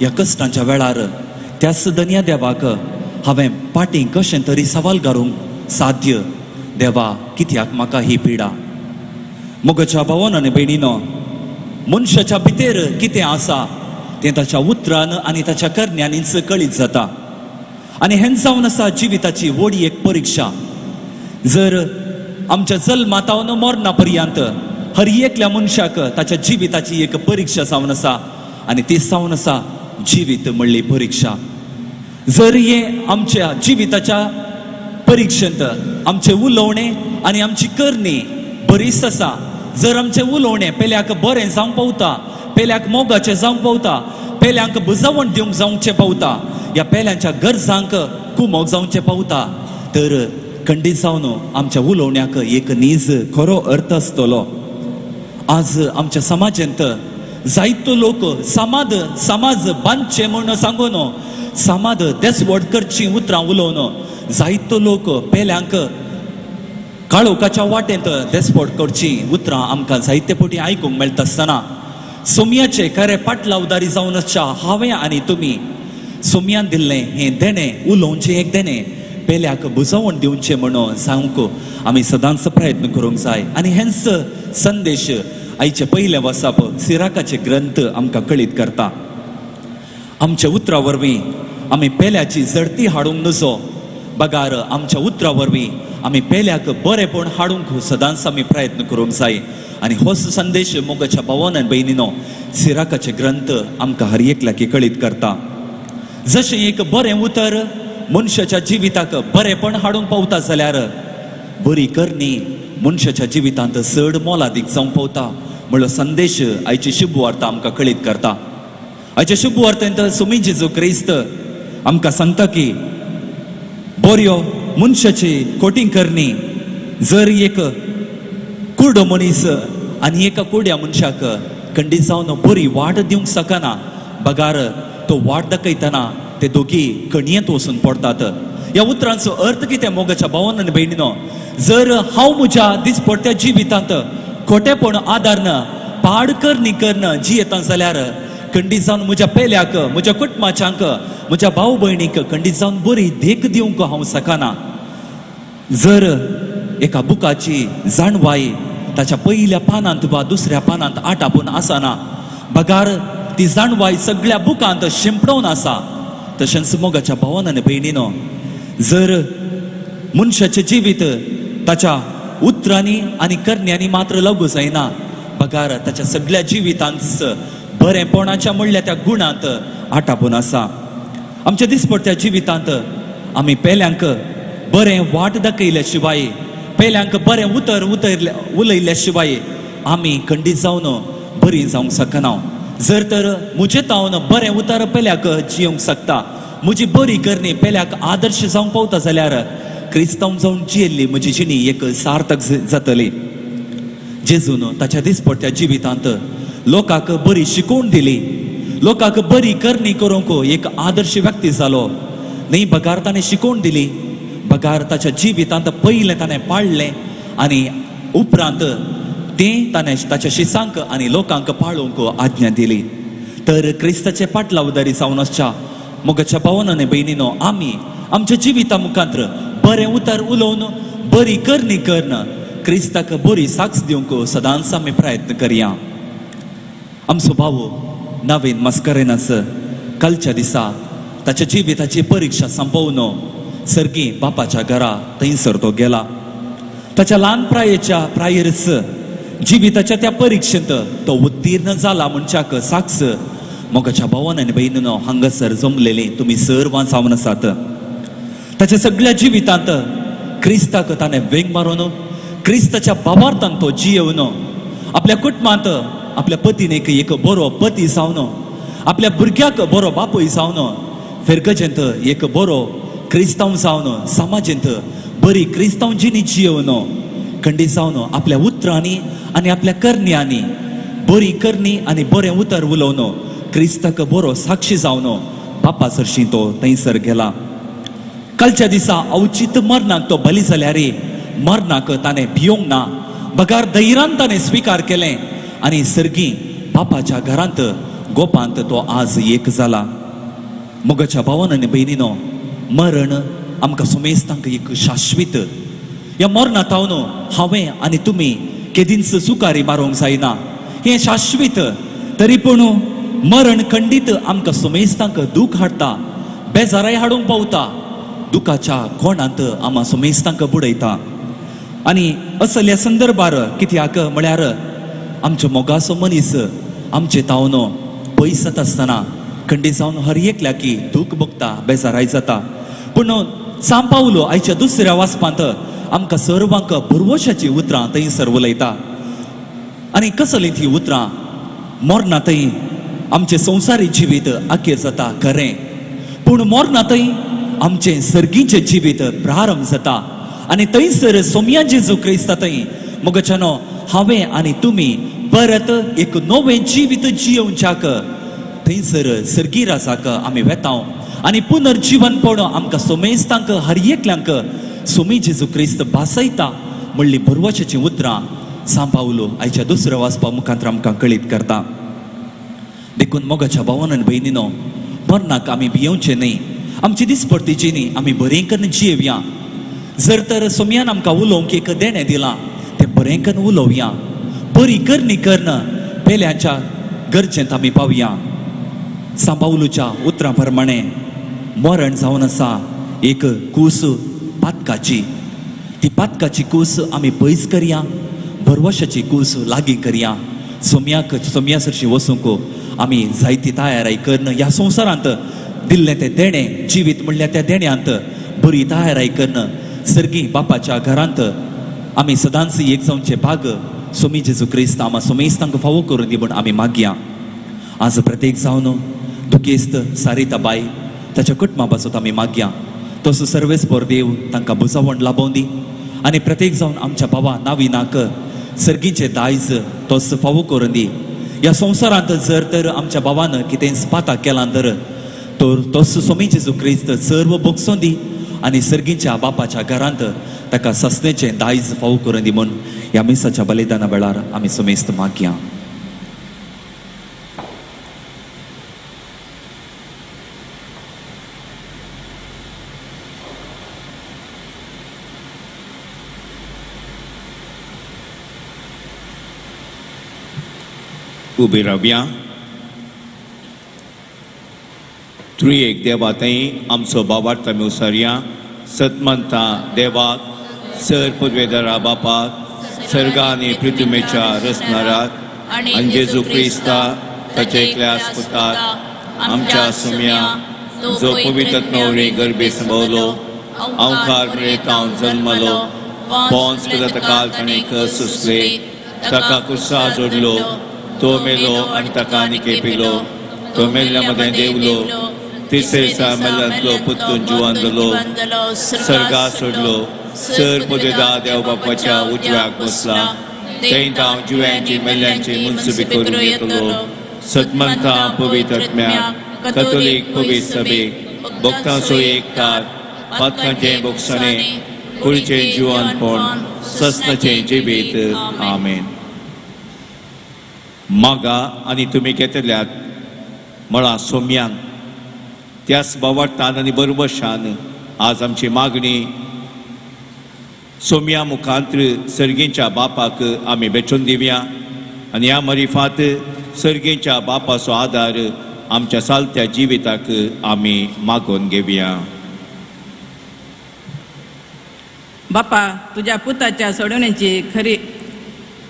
ह्या कश्टांच्या वेळार त्याच दनया देवाक हांवें फाटीं कशें तरी सवाल घालूंक साध्य, देवा कित्याक म्हाका ही पिडा. मोगाच्या भावान आनी भयणीनो, मनशाच्या भितर कितें आसा तें ताच्या उतरान आनी ताच्या करण्यांनीच कळीत जाता आनी हेंच जावन आसा जिविताची व्हडी एक परिक्षा. जर आमच्या जल्मातावन मरणा पर्यंत हर एकल्या मनशाक ताच्या जिविताची एक परिक्षा जावन आसा आनी ती जावन आसा जिवीत म्हणली परिक्षा. जर हे आमच्या जिविताच्या परिक्षेंत आमचें उलोवणें आनी आमची करणी बरीच आसा, जर आमचें उलोवणें पेल्याक बरें जावंक पावता, पेल्याक मोगाचें जावंक पावता, पेल्यांक बुजवण दिवंक जावचें पावता, ह्या पेल्यांच्या गरजांक कुमोक जावचें पावता, तर खंडीत जावन आमच्या उलोवण्याक एक नीज खरो अर्थ आसतलो. आज आमच्या समाजांत जायतो लोक समाज समाज बांदचे म्हूण सांगून समाज देसवड करची उतरां उलोवन जायतो लोक पेल्यांक काळोखाच्या वाटेंत देसवड करची उतरां आमकां जायते फावटी आयकूंक मेळटा आसतना सोमयाचे खरे पाटलावदारी जावन आसच्या हांवें आनी तुमी सोमयान दिल्लें हें देणें उलोवचें एक देणें पेल्याक बुजवण दिवचें म्हणून सांगूंक आमी सदांच प्रयत्न करूंक जाय. आनी हेंच संदेश आयचे पयलें वसाप सिराकाचे ग्रंथ आमकां कळीत करता. आमच्या उतरा वरवीं आमी पेल्याची जडती हाडूंक नजो, बगार आमच्या उतरा वरवीं आमी पेल्याक बरेपण हाडूंक सदांच आमी प्रयत्न करूंक जाय. आनी होच संदेश मोगाच्या भावान आनी भयणीनो सिराकाचे ग्रंथ आमकां हर एकल्याक कळीत करता. जशें एक बरें उतर मनशाच्या जिविताक बरेपण हाडूंक पावता जाल्यार बरी करणी मनशाच्या जिवितांत चड मोलादीक जावंक पावता म्हणलो संदेश आयची शुभवार्ता आमकां कळीत करता. आयच्या शुभवार्तेंत सुमी जेजू क्रिस्त आमकां सांगता की बऱ्यो मनशाची कोटींग करणी जर एक कुर्डो मनीस आनी एका कुड्या मनशाक खंडीत जावन बरी वाट दिवंक शकना, बगार तो वाट दाखयतना ते दोगी कणयेंत वचून पडटात. ह्या उतरांचो अर्थ कितें मोगाच्या भावान आनी भयणीनो, जर हांव म्हज्या दिसपडट्या जिवितांत खोटेपण आदारन पाड करणी करन जियेता जाल्यार खंडीत जावन म्हज्या पेल्याक, म्हज्या कुटुंबाच्यांक, म्हज्या भाव भयणीक खंडीत जावन बरी देख दिवंक हांव शकना. जर एका बुकाची जाणवाय ताच्या पयल्या पानांत वा दुसऱ्या पानांत आटापून आसना, बगार ती जाणवाय सगळ्या बुकांत शिंपडोवन आसा. तशेंच मोगाच्या भावान आनी भयणीनो, जर मनशाचें जिवीत ताच्या उतरांनी आनी करण्यांनी मात्र लागू जायना, बगार ताच्या सगळ्या जिवितांत बरेपणाच्या म्हणल्या त्या गुणांत आटापून आसा. आमच्या दिसपडट्या जिवितांत आमी पेल्यांक बरें वाट दाखयल्या शिवाय, पेल्यांक बरें उतर उलयल्या शिवाय आमी खंडीत जावन बरी जावंक शकना. जर तर म्हजे तावन बरें उतर पेल्याक जियोंक शकता, म्हजी बरी करणी पेल्याक आदर्श जावंक पावता जाल्यार क्रिस्तांव जावन जियेल्ली म्हजी जिणी एक सार्थक जातली. जेजून ताच्या दिसपडट्या जिवितांत लोकांक बरी शिकोवण दिली, लोकांक बरी करणी करूंक एक आदर्श व्यक्ती जालो. न्ही बगार ताणें शिकोवण दिली, बगार ताच्या जिवितांत पयलें ताणें पाळ्ळें आनी उपरांत तें ताणें ताच्या शिसांक आनी लोकांक पाळूंक आज्ञा दिली. तर क्रिस्ताचे पाटलावदारी जावन आसच्या मोगाच्या भावान आनी भयणीनो, आमी आमच्या जिविता मुखांत्र बरें उतर उलोवन बरी करणी करून क्रिस्ताक बरी साक्ष दिवंक सदांच आमी प्रयत्न करया. आमचो भाव नवीन मस्करेनस कालच्या दिसा ताच्या जिविताची परिक्षा संपोवन सर्गी बापाच्या घरा थंयसर तो गेला. ताच्या ल्हान प्रायेच्या प्रायेरच जिविताच्या त्या परिक्षेंत तो उत्तीर्ण जाला म्हणच्याक साक्ष मोगाच्या भावान आनी भयणीनो हांगासर जमलेली तुमी सर्वां जावन आसात. ताच्या सगळ्या जिवितांत क्रिस्ताक ताणें वेंग मारून क्रिस्ताच्या बाबार्थान तो जियेवन आपल्या कुटुंबांत आपल्या पतीनेक एक बरो पती जावन आपल्या भुरग्याक बरो बापूय जावन फिरगजेंत एक बरो क्रिस्तांव जावन समाजेंत बरी क्रिस्तांव जिणी जियेवन खंडीत जावन आपल्या उतरांनी आनी आपल्या करण्यांनी बरी करणी आनी बरें उतर उलोवन क्रिस्ताक बरो साक्षी जावन बापा सरशीं तो थंयसर गेला. कालच्या दिसा अवचीत मरणाक तो बली जाल्यार मरणाक ताणें भियोंक ना, बगार धैर्यान ताणें स्विकार केलें आनी सर्गी बापाच्या घरांत गोपांत तो आज एक जाला. मोगाच्या भावान आनी भयणीनो, मरण आमकां सुमेस्तांक एक शाश्वीत. ह्या मरणा तावन हांवें आनी तुमी केदींच सुकारी मारूंक जायना, हें शाश्वीत. तरी पूण मरण खंडीत आमकां सुमेस्तांक दूख हाडटा, बेजाराय हाडूंक पावता, दुखाच्या कोणांत आमकां सुमेस्तांक बुडयता. आनी असल्या संदर्भार कित्याक म्हळ्यार आमचो मोगाचो मनीस आमचे तावन पयस जाता आसतना खंडीत जावन हर एकल्याकी दूख भोगता, बेजाराय जाता. पूण सांव पावलो आयच्या दुसऱ्या वाचपांत आमकां सर्वांक भरवशाचीं उतरां थंयसर उलयता. आनी कसलीं ती उतरां? मरना थंय आमचें संवसारी जिवीत अखेर जाता खरें, पूण मरना थंय आमचें सर्गीचें जिवीत प्रारंभ जाता. आनी थंयसर सोमया जेजू क्रिस्ता थंय मोगाच्यानो हांवें आनी तुमी परत एक नवें जिवीत जियोवच्याक थंयसर सर्गी राजाक आमी वेता आनी पुनर्जिवनपण आमकां सोमेस्तांक हर एकल्यांक सोमी जेजू क्रिस्त भासयता म्हणली भरवशाचीं उतरां सांव पावलो आयच्या दुसऱ्या वाचपा मुखांत आमकां कळीत करता. देखून मोगाच्या भावान आनी भयणीनो, मरणाक आमी भियोवचें न्हय, आमची दिसपडती जिणी आमी बरें करून जियेवया. जर तर सोमयान आमकां उलोवंक एक देणें दिलां तें बरें करून उलोवया, बरी करणी करून पेल्यांच्या गरजेंत आमी पावया. सांव पावलूच्या उतरां प्रमाणे मरण जावन आसा एक कूस पातकाची, ती पातकाची कूस आमी पयस करया, भरवशाची कूस लागीं करया. सोमयाक सोमया सरशी वचूंक आमी जायती तयाराय करून ह्या संवसारांत दिल्लें तें देणें जिवीत म्हणल्यार त्या देण्यांत बरी तयाराय करून सर्गी बापाच्या घरांत आमी सदांच एक जावचे भाग सोमी जेजू क्रिस्त आमा सोमेस्तांक फावो करून दी म्हूण आमी मागया. आज प्रत्येक जावन दुखेस्त सारिता बाय ताच्या कुटुंबा पासत आमी मागया, तसो सर्वेस्पर देव तांकां बुजावण लाबोवन दी आनी प्रत्येक जावन आमच्या बाबा नाविनाक सर्गीचें दायज तोच फावो करून दी. ह्या संवसारांत जर तर आमच्या बाबान कितेंच पाता केलां तर तोच सोमी जेजू क्रिस्त सर्व भोगसोन दी आनी सर्गीच्या बापाच्या घरांत ताका ससनेचें दायज फावो करून दी म्हूण ह्या मिसाच्या बलिदाना वेळार आमी सुमेस्त मागया. उबी रावया. त्रिएक देवा थंय आमचो बाबार्थ आमी उसरया. सतमंता देवाक सर पदवेदारा बापाक सर्गा आनी पृथ्वीच्या रचणाराक आनी जेजू क्रिस्ता ताच्या एकल्या पुताक आमच्या सुम्या जो पवित्र नवरी गर्भे संभवलो अंवकार प्रेतावन जल्मलो पोंस पिलात काल ताणें सोसले ताका कुर्सा जोडलो तो मेलो आनी ताका निके पिलो तो मेल्ल्या मदें देवलो तिसरे दिसा मेल्ल्यांतलो पुत्तून जिवन जालो सर्गा सोडलो सर पदवेदा देव बापाच्या उजव्याक बसला थंय हांव जिव्यांची मेल्ल्यांची मुनसुबी करून येतलो. सतमंता पवित्र आत्म्याक कथोलीक पवित्र सभेक भक्तांचो एक तात पातकांचें भोगसणें, कुडीचें जिवनपण, सस्नाचें जिवीत. आमेन. मागा आनी तुमी घेतल्यात म्हळां सोम्यान, त्याच बावडटान आनी बरबशान आज आमची मागणी सोम्या मुखांत्र सर्गींच्या बापाक आमी बेचून दिवया आनी ह्या मरिफात सर्गींच्या बापाचो आदार आमच्या चालत्या जिविताक आमी मागोवन घेवया. बापा, तुज्या पुताच्या सोडवण्याची खरी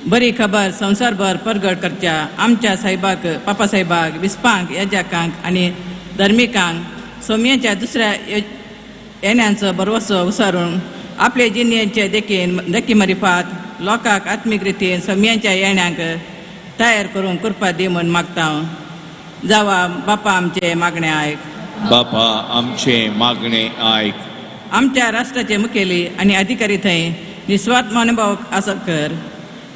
बरी खबर संवसारभर परगट करच्या आमच्या साहेबाक, पापा साहेबाक, बिस्पांक, याजकांक आनी धर्मिकांक सोम्याच्या दुसऱ्या येण्यांचो भरवसो उसारून आपले जिणेचे देखीन देखी मरिफात लोकांक आत्मीक रितीन सोम्यांच्या येण्यांक तयार करूंक कृपा दी म्हूण मागता. जावा बापा आमचे मागणे आयक. बापा आमचे मागणे आयक. आमच्या राष्ट्राचे मुखेली आनी अधिकारी थंय निस्वार्थ मनोभाव आसत कर,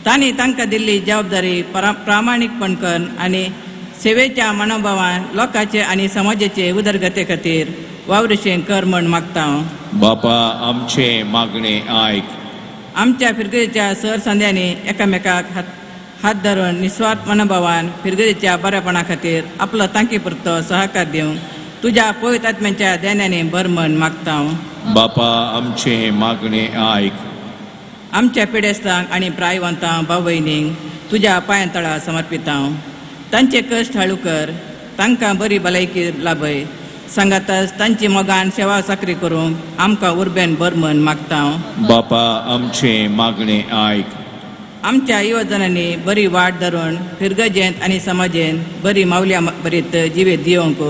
तांणी तांकां दिल्ली जबाबदारी प्रामाणीकपण कर आनी सेवेच्या मनोभावान लोकांचे आनी समाजाचे उदरगते खातीर वावरुशें कर म्हूण मागता. बापा आमचे मागणे आयक. आमच्या फिरगेच्या सर संद्यांनी एकामेकाक हात धरून निस्वार्थ मनोभावान फिरगेच्या बरेपणा खातीर आपलो तांकी पुरतो सहकार दिवंक तुज्या पवित्र आत्म्याच्या देण्यानी भर म्हूण मागता. बापा आमचे मागणे आयक. आमच्या पिडेस्तांक आनी प्रायवंतांक भाव भयणींक तुज्या पांयां तळा समर्पितां. तांचे कश्ट हाळू कर, तांकां बरी भलायकी लाभय, सांगाताच तांची मोगान सेवा चाकरी करूंक आमकां उर्बेन भर म्हूण मागता. बापा आमचे मागणे आयक. आमच्या युवजनांनी बरी वाट धरून फिरगजेंत आनी समाजेंत बरी मावल्या बरीत जिवीत दिवंक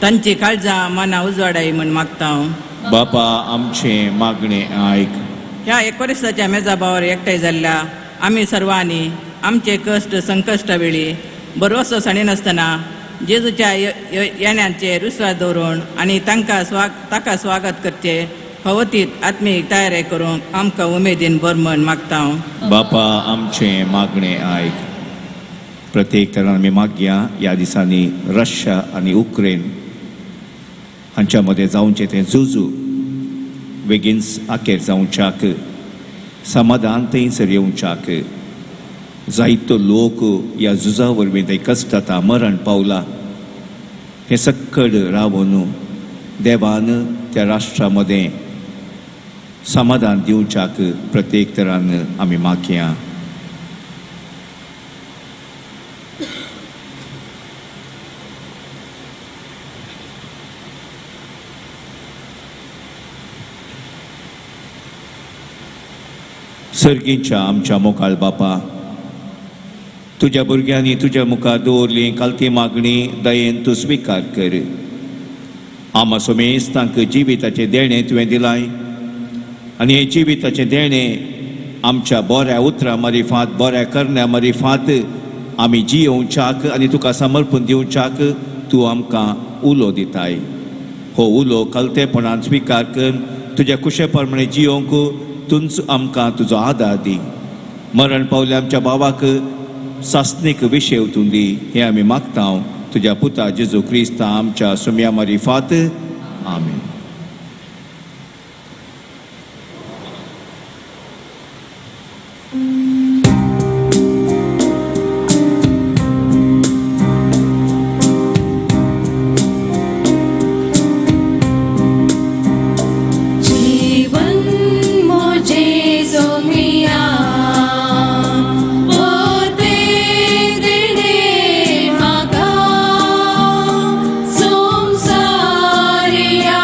तांची काळजां मनां उजवाडाय म्हूण मागता. बापा आमचे मागणे आयक. ह्या एकोरिसाच्या मेजाबावर एकठांय जाल्ल्या आमी सर्वांनी आमचे कश्ट संकश्टा वेळी भरवसो सांडिनासतना जेजूच्या येण्याचेर विस्वास दवरून आनी तांकां ताका स्वागत करचे फावतीत आत्मीक तयारी करूंक आमकां उमेदीन भर म्हूण मागता. बापा आमचे मागणे आयक. प्रत्येक तरान आमी मागया ह्या दिसांनी रशिया आनी उक्रेन हांच्या मदें जावचें तें झुजू बेगीन आखेर जावच्याक, समाधान थंयसर येवच्याक. जायतो लोक ह्या झुजा वरवीं थंय कश्टता, मरण पावला. हें सक्कड रावन देवान त्या राष्ट्रा मदें समाधान दिवच्याक प्रत्येक तरान आमी मागया. सर्गीच्या आमच्या मोकाल बापा, तुज्या भुरग्यांनी तुज्या मुखार दवरली कालती मागणी दयेन तूं स्विकार कर. आमा सोमेस तांकां जिविताचें देणें तुवें दिलाय आनी हें जिविताचें देणें आमच्या बऱ्या उतरां मारिफात, बऱ्या करण्या मारिफात आमी जियोवच्याक आनी तुका समर्पण दिवच्याक तूं आमकां उलो दिताय. हो उलो कलतेपणान स्विकार कर, तुज्या कुशे प्रमाणे जियोवंक तूंच आमकां तुजो आदार दी. मरण पावले आमच्या भावाक सासणीक विशेव तूं दी, हें आमी मागता तुज्या पुता जेजू क्रिस्ता आमच्या सुम्या मारिफात. आमेन. संसारिया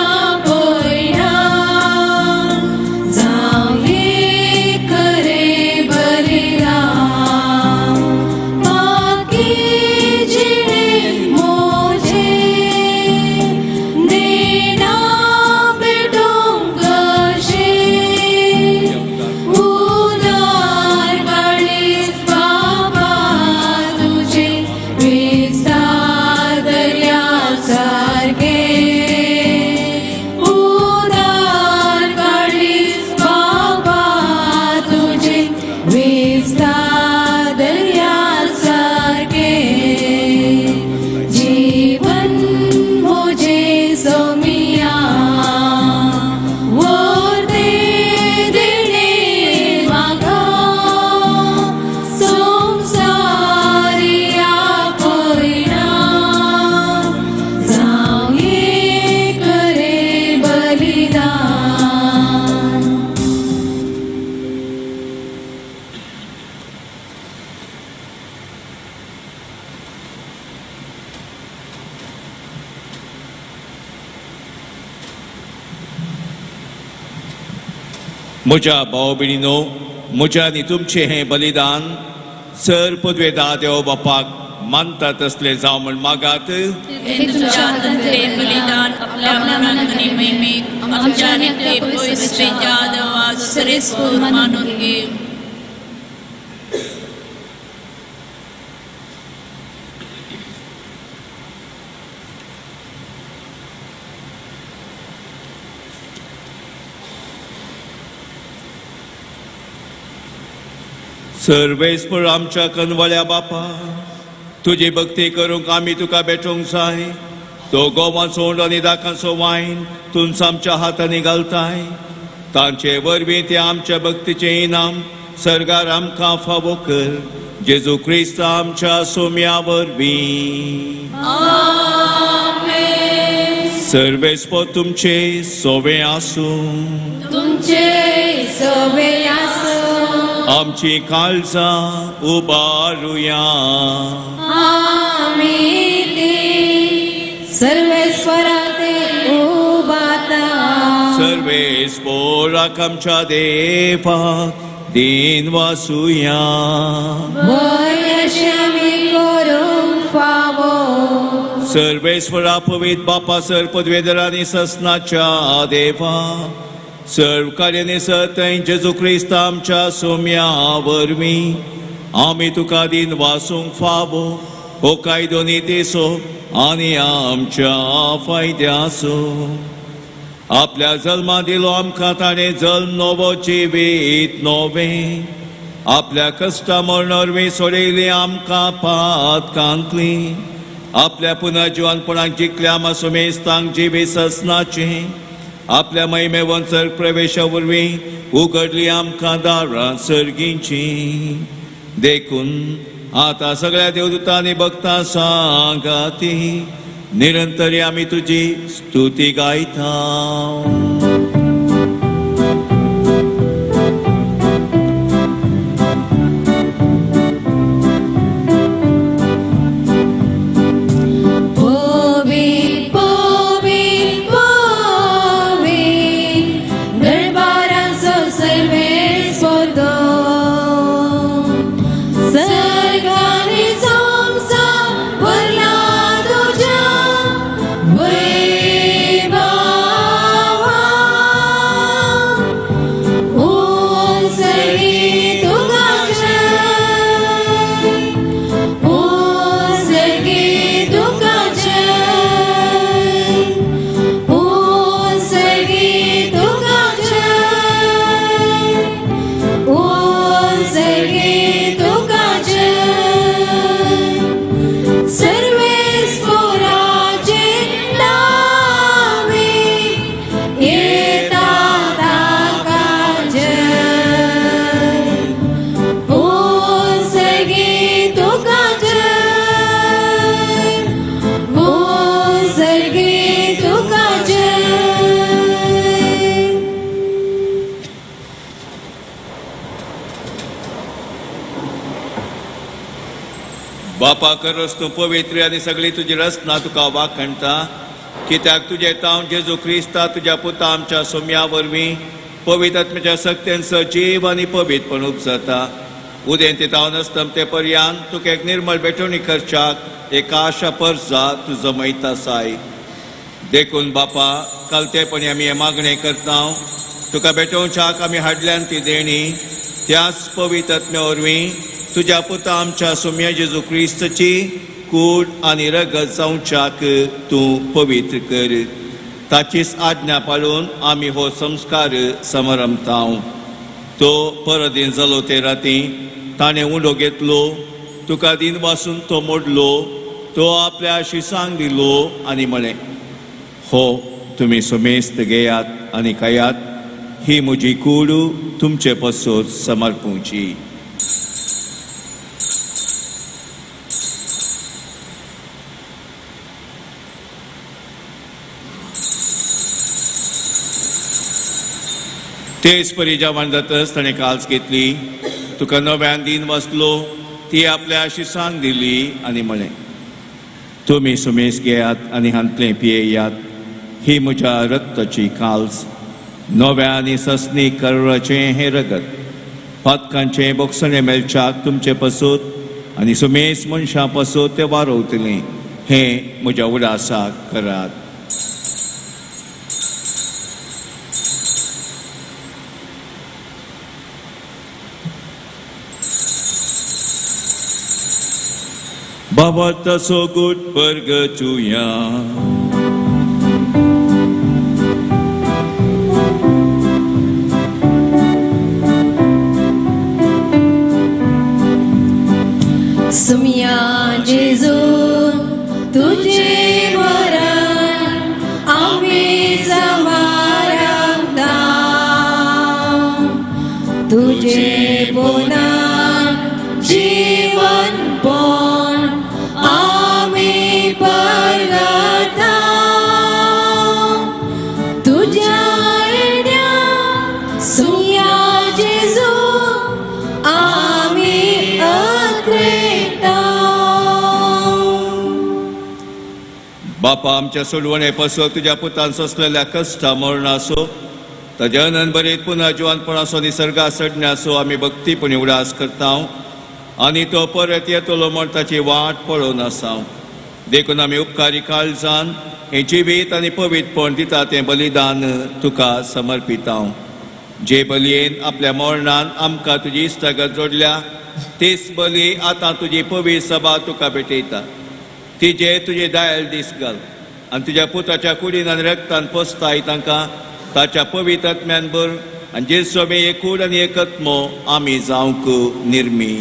म्हज्या भाव भयणीनो, म्हज्या आनी तुमचें हें बलिदान सर पदवेदा देव बापाक मानता तसलें जावं म्हण मागात. तुमच्या हातांतले बलिदान आपल्या मनाक आनी महिमेक आमच्या आनी ते पवित्रतेच्या देवा सरेस्वर मानून घे. सर्वेस्पर आमच्या कनवळ्या बापा, तुजी भक्ती करूंक आमी तुका भेटोवंक जाय. तो गोवांचो उंडो आनी दाकांचो वायन तूंच आमच्या हातांनी घालताय. तांचे वरवीं ते आमच्या भक्तीचें इनाम सर्गार आमकां फावो कर. जेजू क्रिस्त आमच्या सोम्या वरवीं. सर्वेस्पर तुमचे सोवे आसूं. तुमचे सोवे आसूं. आमची काळजां उबारुया. आमी ती सर्वेस्वराते उबाता. सर्वेस्पराक आमच्या देवाक दीन वासुया. वयशामी करूंक फावो. सर्वेस्वरा पवित बापा सर पदवेदरांनी ससनाच्या देवा, सर्व कार्यानी सतय जेजू क्रिस्त आमच्या सोम्या वरवीं आमी तुका दीन वासूंक फावो. हो कायदो नितीचो आनी आमच्या फायद्याचो. आपल्या जल्मा दिलो आमकां ताणें जल्म नवो जिवीत नवें. आपल्या कश्टा मरण वरवीं सोडयली आमकां पातकांतली. आपल्या पुनर्जिवनपणाक जिखल्या आमा सुमेस्तांक जिवीत ससनाचें. आपल्या महिमेवन सर्ग प्रवेशा वरवीं उगडली आमकां दारां सर्गींची. देखून आतां सगळ्या देवदूतांनी भक्तां सांगाती निरंतर आमी तुजी स्तुती गायता. बापा करस तूं पवित्र आनी सगळी तुजी रचना तुका वाखणटा. कित्याक तुजें तावन जेजू क्रिस्ता तुज्या पुता आमच्या सोम्या वरवीं पवित्र आत्म्याच्या सक्तेन सजीव आनी पवित्रपण उपजता. उदेंती तावन अस्तमते पर्यान तुका एक निर्मळ भेटवणी करच्याक एक आशा परजा तूं जमयता साय. देखून बापा कालतेपणी आमी हें मागणें करता. तुका भेटोवच्याक आमी हाडल्यान ती देणी त्याच पवित्र आत्म्या वरवीं तुज्या पुता आमच्या सोम्या जेजू क्रिस्तची कूड आनी रगत जावच्याक तूं पवित्र कर. ताचीच आज्ञा पाळून आमी हो संस्कार समारंभता. तो परदीन जालो ते राती ताणें उंडो घेतलो, तुका दिन वासून तो मोडलो, तो आपल्या शिसांक दिलो आनी म्हळें, हो तुमी सुमेस्त घेयात आनी खायात, ही म्हजी कूड तुमचे पासत समर्पूची. तेच परी जेवण जातच ताणें काल्स घेतली, तुका नव्यान दिन वाचलो, ती आपल्या शिसांक दिली आनी म्हळें, तुमी सुमेस घेयात आनी हांतलें पियेयात, ही म्हज्या रक्ताची काल्स, नव्या आनी ससनी करोडाचें हें रगत पातकांचें बोगसणें मेळच्याक तुमचे पसूत आनी सुमेस मनशां पसूत तें वारवतलें हें म्हज्या उडासाक करात. बाबा तसो गुट परगचुया. सुम्या जेजू तुझे मरण आम्ही समारंभता तुझे बोना जीवन पण आम्ही परगता तुझ्या येण्या सुम्या जेजू आम्ही अत्रेता. बापा आमच्या सोडवणे पासून तुज्या पुतान सोंसलेल्या कश्टा मरणासो ताज्या अनंत बरें पुनः जिवानपणाचो निसर्गा सडण्याचो आमी भक्तीपणी उडास करता आनी तो परत येतलो म्हण ताची वाट पळोवन आसा. देखून आमी उपकारी काळजान हें जिवीत आनी पवित्रपण दिता तें बलिदान तुका समर्पिता. जे बलयेन आपल्या मरणान आमकां तुजी इश्टागत जोडल्या तीच बली आतां तुजी पवित्र सभा तुका भेटयता. तिजे तुजे दायल दीस घाल आनी तुज्या पुताच्या कुडीन आनी रक्तान पोसताय तांकां ताच्या पवित्र आत्म्यान भर आनी जेजू एक कूड आनी एक आत्मो आमी जावंक निर्मी.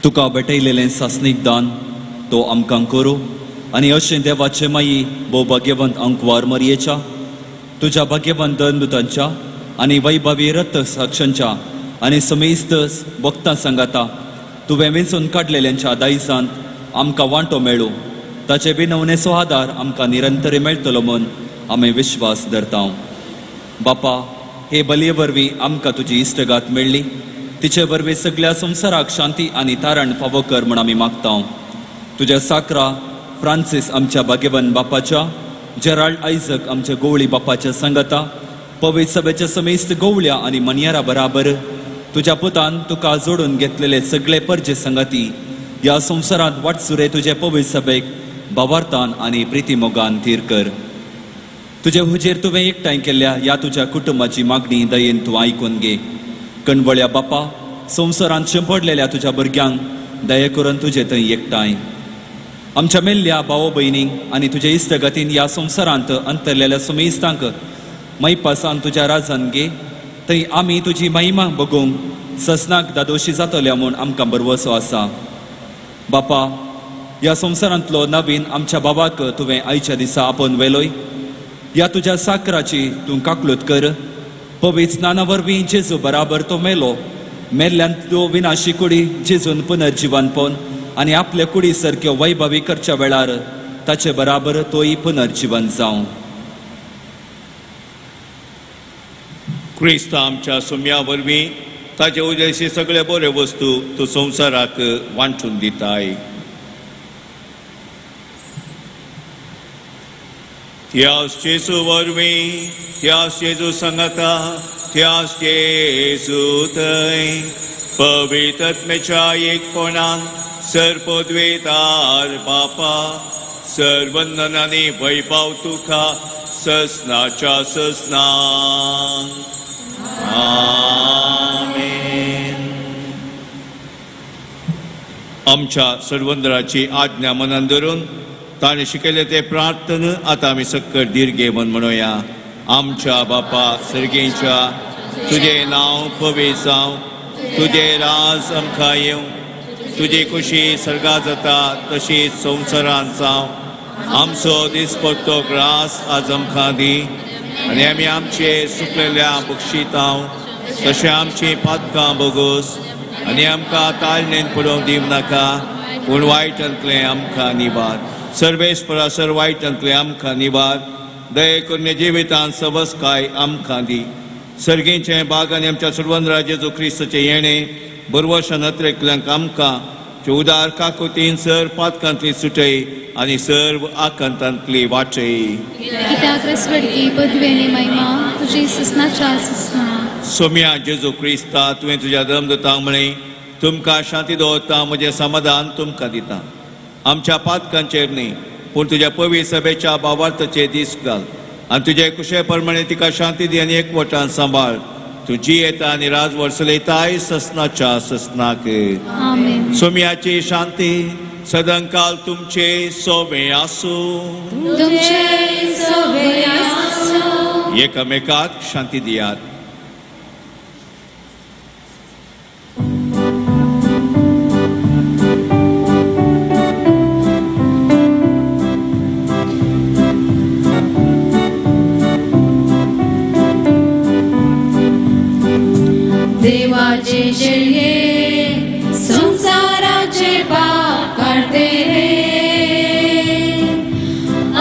तुका भेटयलेलें सासणीक दान तो आमकां करूं आनी अशें देवाचे माई भोव भाग्यवंत अंकवार मरयेच्या तुज्या भाग्यवंत दंदुतांच्या आनी वैभवी रथ साक्षांच्या आनी समेस्त भक्तां सांगाता तुवें वेंचून काडलेल्यांच्या दायजांत आमकां वांटो मेळूं. ताचे विनवणेचो आदार आमकां निरंतर मेळटलो म्हूण आमी विश्वास धरता. बापा हे बलये वरवीं आमकां तुजी इश्टगात मेळ्ळी तिचे वरवीं सगळ्या संवसाराक शांती आनी तारण फावो कर म्हूण आमी मागता. तुज्या साकरा फ्रांसीस आमच्या भाग्यवन बापाच्या, जेराल्ड आयजक आमच्या गोवळी बापाच्या सांगाता, पवित्र सभेच्या समेस्त गोवळ्या आनी मनयारा बराबर तुज्या पुतान तुका जोडून घेतलेले सगळे परजे संगाती ह्या संवसारांत वाटसुरे तुजे पवित्र सभेक भावार्थान आनी प्रितीमोगान थीर कर. तुजे हुजेर तुवें एकठांय केल्ल्या ह्या तुज्या कुटुंबाची मागणी दयेन तूं आयकून घे. कणवळ्या बापा संवसारांत शिंपडलेल्या तुज्या भुरग्यांक दया करून तुजे थंय एकठांय आमच्या मेल्ल्या भाव भयणींक आनी तुजे इश्टगतीन ह्या संवसारांत अंतरलेल्या सुमेस्तांक मैपासान तुज्या राजान घे. थंय आमी तुजी महिमा बगूंक ससनाक दादोशी जातल्या म्हूण आमकां भरवसो आसा. बापा ह्या संवसारांतलो नवीन आमच्या बाबाक तुवें आयच्या दिसा आपोवन व्हेलोय. ह्या तुज्या साकराची तूं काकलूत कर. पवित्र स्नाना वरवीं जेजू बराबर तो मेलो मेल्ल्यान तो विनाशी कुडी जेजून पुनर्जिवन पोवन आनी आपल्या कुडी सारक्यो वैभवी करच्या वेळार ताचे बराबर तोय पुनर्जिवन जावं. क्रिस्त आमच्या सुम्या वरवीं ताचे उदेशी सगळे बऱ्यो वस्तू तूं संवसाराक वांटून दिताय. त्यास जेजू वरवीं, त्यास जेजू सांगाता, त्यास जेजू थंय पवित्र आत्म्याच्या एकपणान सर्वद्वेतार बापा सर्वंदनानी वैभव तुका ससनाच्या ससनान. आमेन. आमच्या सर्वंदराची आज्ञा मनान धरून ताणें शिकयलें तें प्रार्थना आतां आमी सक्कर दीर्घे म्हूण म्हणुया. आमच्या बापा सर्गेच्या, तुजें नांव पवित्र जावं, तुजें राज आमकां येवं, तुजी खुशी सर्गा जाता तशीच संवसारांत जावं. आमचो दिसपट्टो ग्रास आज आमकां दी आनी आमी आमचे सुकलेल्या बक्षितांव तशें आमची पातकां बोगोस आनी आमकां ताळणेन पडोवंक दिवं नाका, पूण वायटांतलें आमकां निवार. सर्वेस्परा सर वायटांतलें आमकां निवार. दये करून जिवितांत सवसकाय आमकां दी. सर्गेचें बाग आनी आमच्या सर्वंद्रा जेजू क्रिस्ताचें येणें बरवशान अत्रेकल्यांक आमकां उदार काकुतीन सर पातकांतली सुटय आनी सर्व आकांतांतली वाचय. कित्याक रसवडकी पदवी आनी महिमा तुजी ससनाच्या ससना. सोम्या जेजू क्रिस्ता, तुवें तुज्या दमदतांक म्हळें, तुमकां शांती दवरता, म्हजें समाधान तुमकां दिता. आमच्या पातकांचेर न्ही पूण तुज्या पवित्र सभेच्या बाबार्थाचेर दीस घाल आनी तुजे कुशे प्रमाणे तिका शांती दी आनी एकवटान सांबाळ. तुजी येता आनी राजवट चलयताय ससनाच्या ससनाक. आमेन. सोम्याची शांती सदांकाल तुमचे सोबे आसूं. तुमचे सोबे आसूं. एकामेकाक शांती दियात. देवाचे शेळये संसाराचे पाप काडते रे,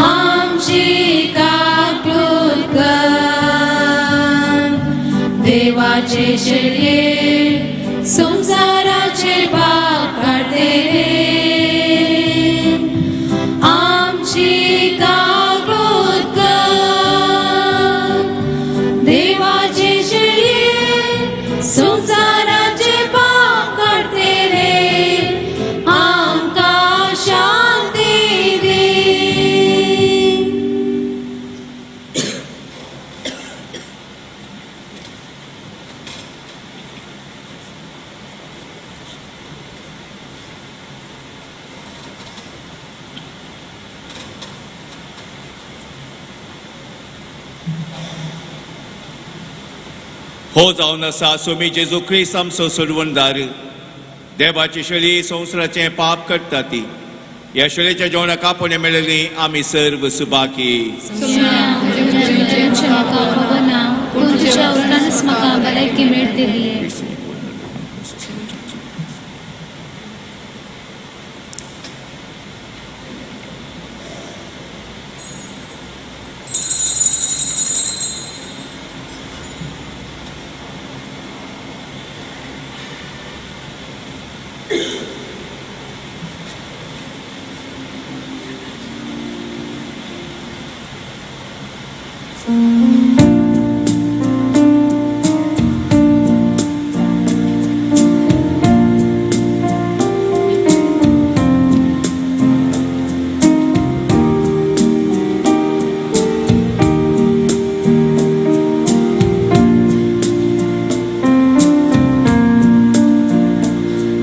आमची काकूत कर. देवाचे शेळये संसाराचे पाप काडते रे, आमची काकूत कर. देवाचे शेळये संसाराचे पाप काडते रे, आमकां शांती दी. हो जावन आसा सोमी जेजू क्रिस्त आमचो सोडवणदार. देवाची शेळी संवसाराचें पाप करता ती ह्या शेळीच्या जेवणाक आपोवणें मेळिल्ली आमी सर्व सुबाकी. सोम्या, तुजें म्हाका खबर ना, पूण तुज्या उतरानच म्हाका भलायकी मेळटली.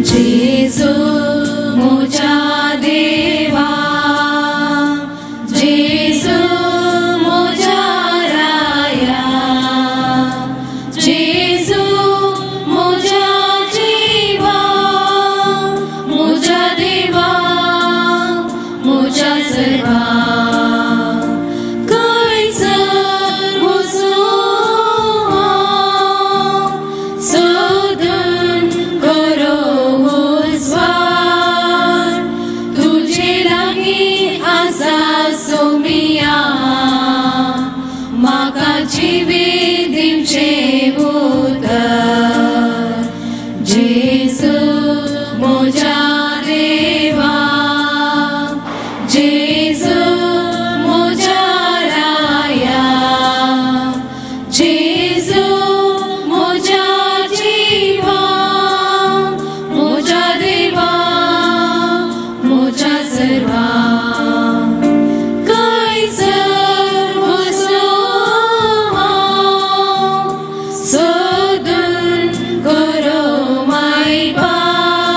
जेजू म्हज्या देवा, जेजू म्हज्या राया, जेजू म्हज्या जिवा, म्हज्या देवा, म्हज्या सर्वा. खंयसर वचूं हांव, सोदून करो उजवाड, तुजे लागीं आसा सोमिया, म्हाका जिवीत दिवचें उतर. जेजू म्हज्या देवा, जेजू म्हज्या राया, जेजू म्हज्या जिवा, म्हज्या देवा, म्हज्या सर्वा. खंयसर वचूं हांव, सोदून करो मायभास,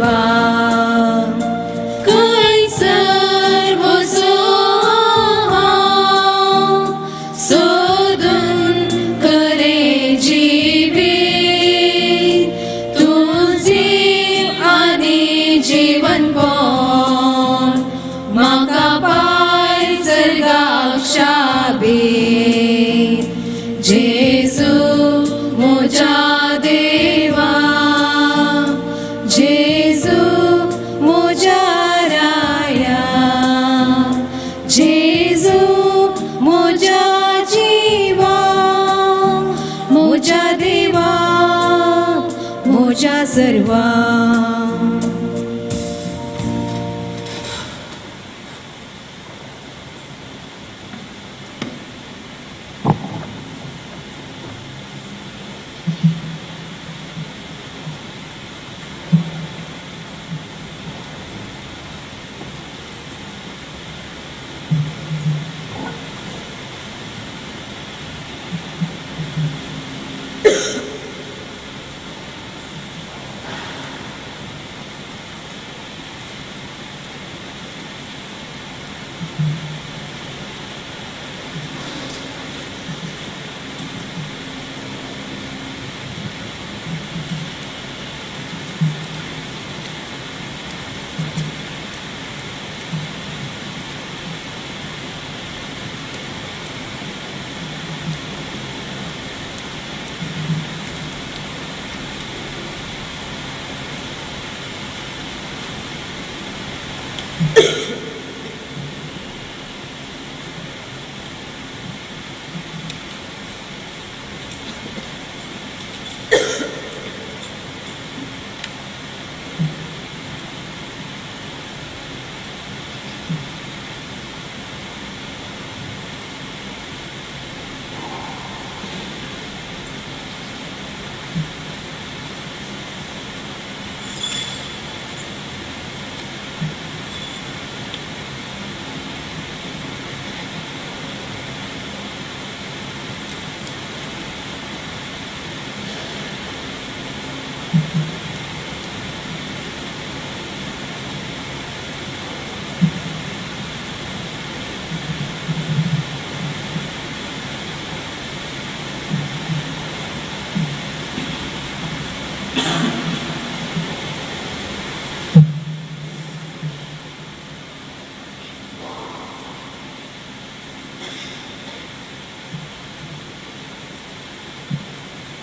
सर्वा खंयसर वचूं हांव सोदून खरें जिवीत तूं जीव आनी जिवनपण म्हाका पाय सर्गाक शाबीत जेजू म्हज्या देवा जेजू म्हज्या राया जेजू म्हज्या जिवा म्हज्या देवा म्हज्या सर्वा.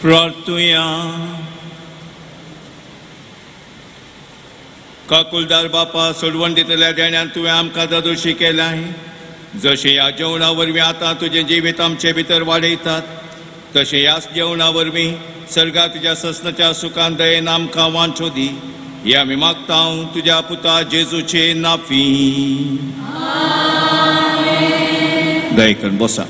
प्रार्थुया. काकुलदार बापा, सोडवण दितल्या देण्यान तुवें आमकां जादोशी केलाय. जशें ह्या जेवणा वरवीं आतां तुजें जिवीत आमचे भितर वाडयतात, तशें ह्याच जेवणा वरवीं सर्गा तुज्या ससनाच्या सुखान दयेन आमकां वांचो दी. हे आमी मागता तुज्या पुता जेजूचे नाफी. दया करून बसा.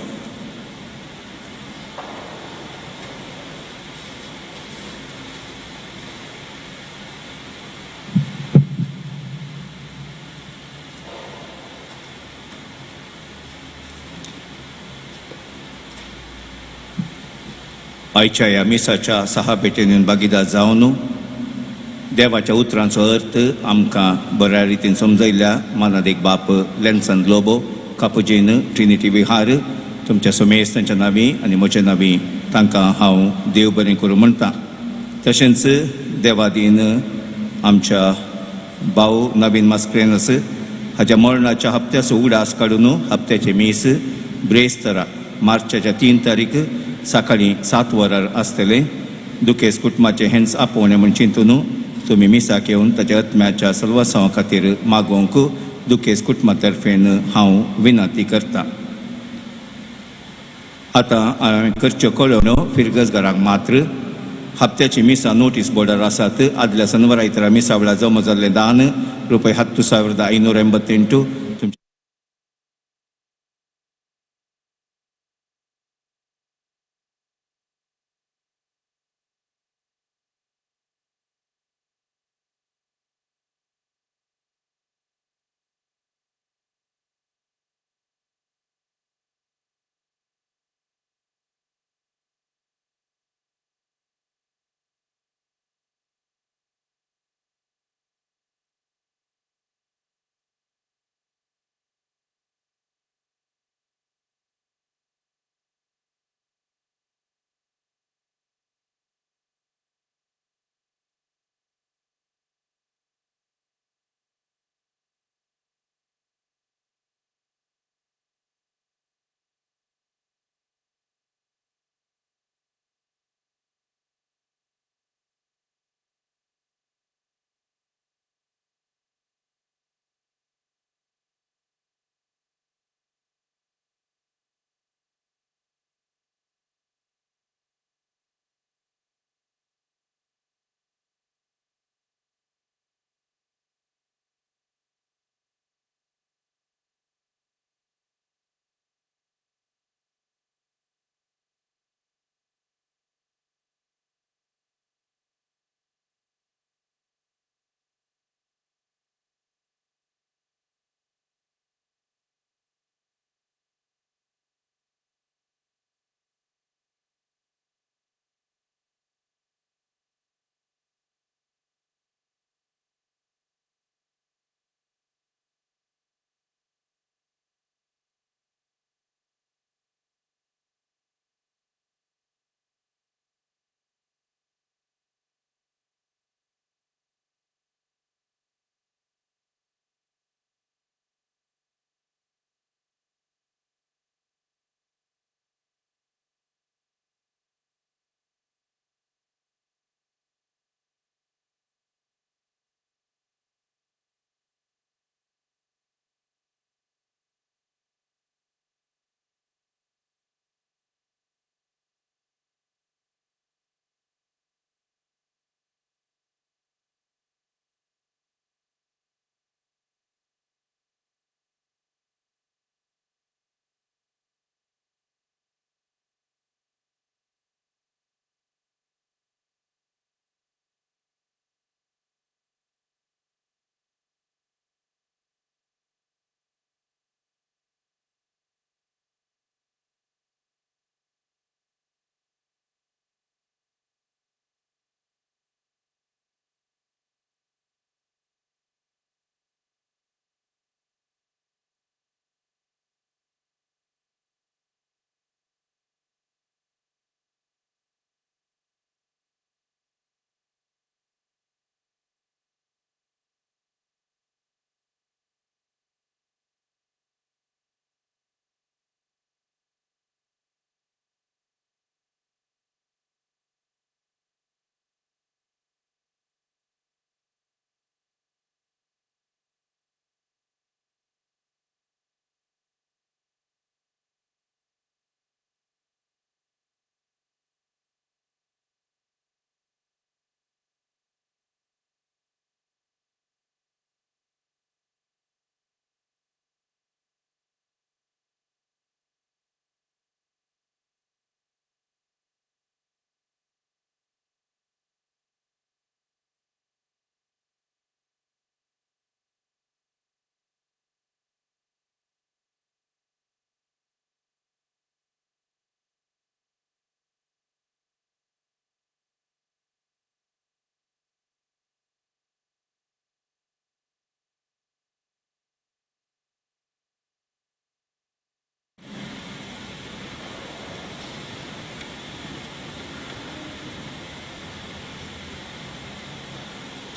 आयच्या ह्या मिसाच्या सहा भेटेन भागीदार जावन देवाच्या उतरांचो अर्थ आमकां बऱ्या रितीन समजयल्या मानादीक बाप लेन्सन लोबो कापुजीन ट्रिनिटी विहार तुमच्या सुमेस तांच्या नावी आनी म्हज्या नावी तांकां हांव देव बरें करूं म्हणटा. तशेंच देवादीन आमच्या भाव नवीन मास्क्रेनस हाज्या मरणाच्या हप्त्याचो उगडास काडून हप्त्याचे मीस ब्रेस्तरा मार्चाच्या 3 तारीख सकाळी 7 वरार आसतलें. दुखेस कुटुंबाचें हेंच आपोवणें म्हूण चिंतून तुमी मिसाक येवन ताच्या आत्म्याच्या सल्वासांवा खातीर मागोवंक दुखेस कुटुंबा तर्फेन हांव विनंती करता. आतां हांवें करच्यो कळोवण्यो फिरगजगारांक मात्र. हप्त्याची मिसां नोटीस बोर्डार आसात. आदल्या शनिवारा इतरा मिसा वेळार जमा जाल्लें दान रुपये 10,588.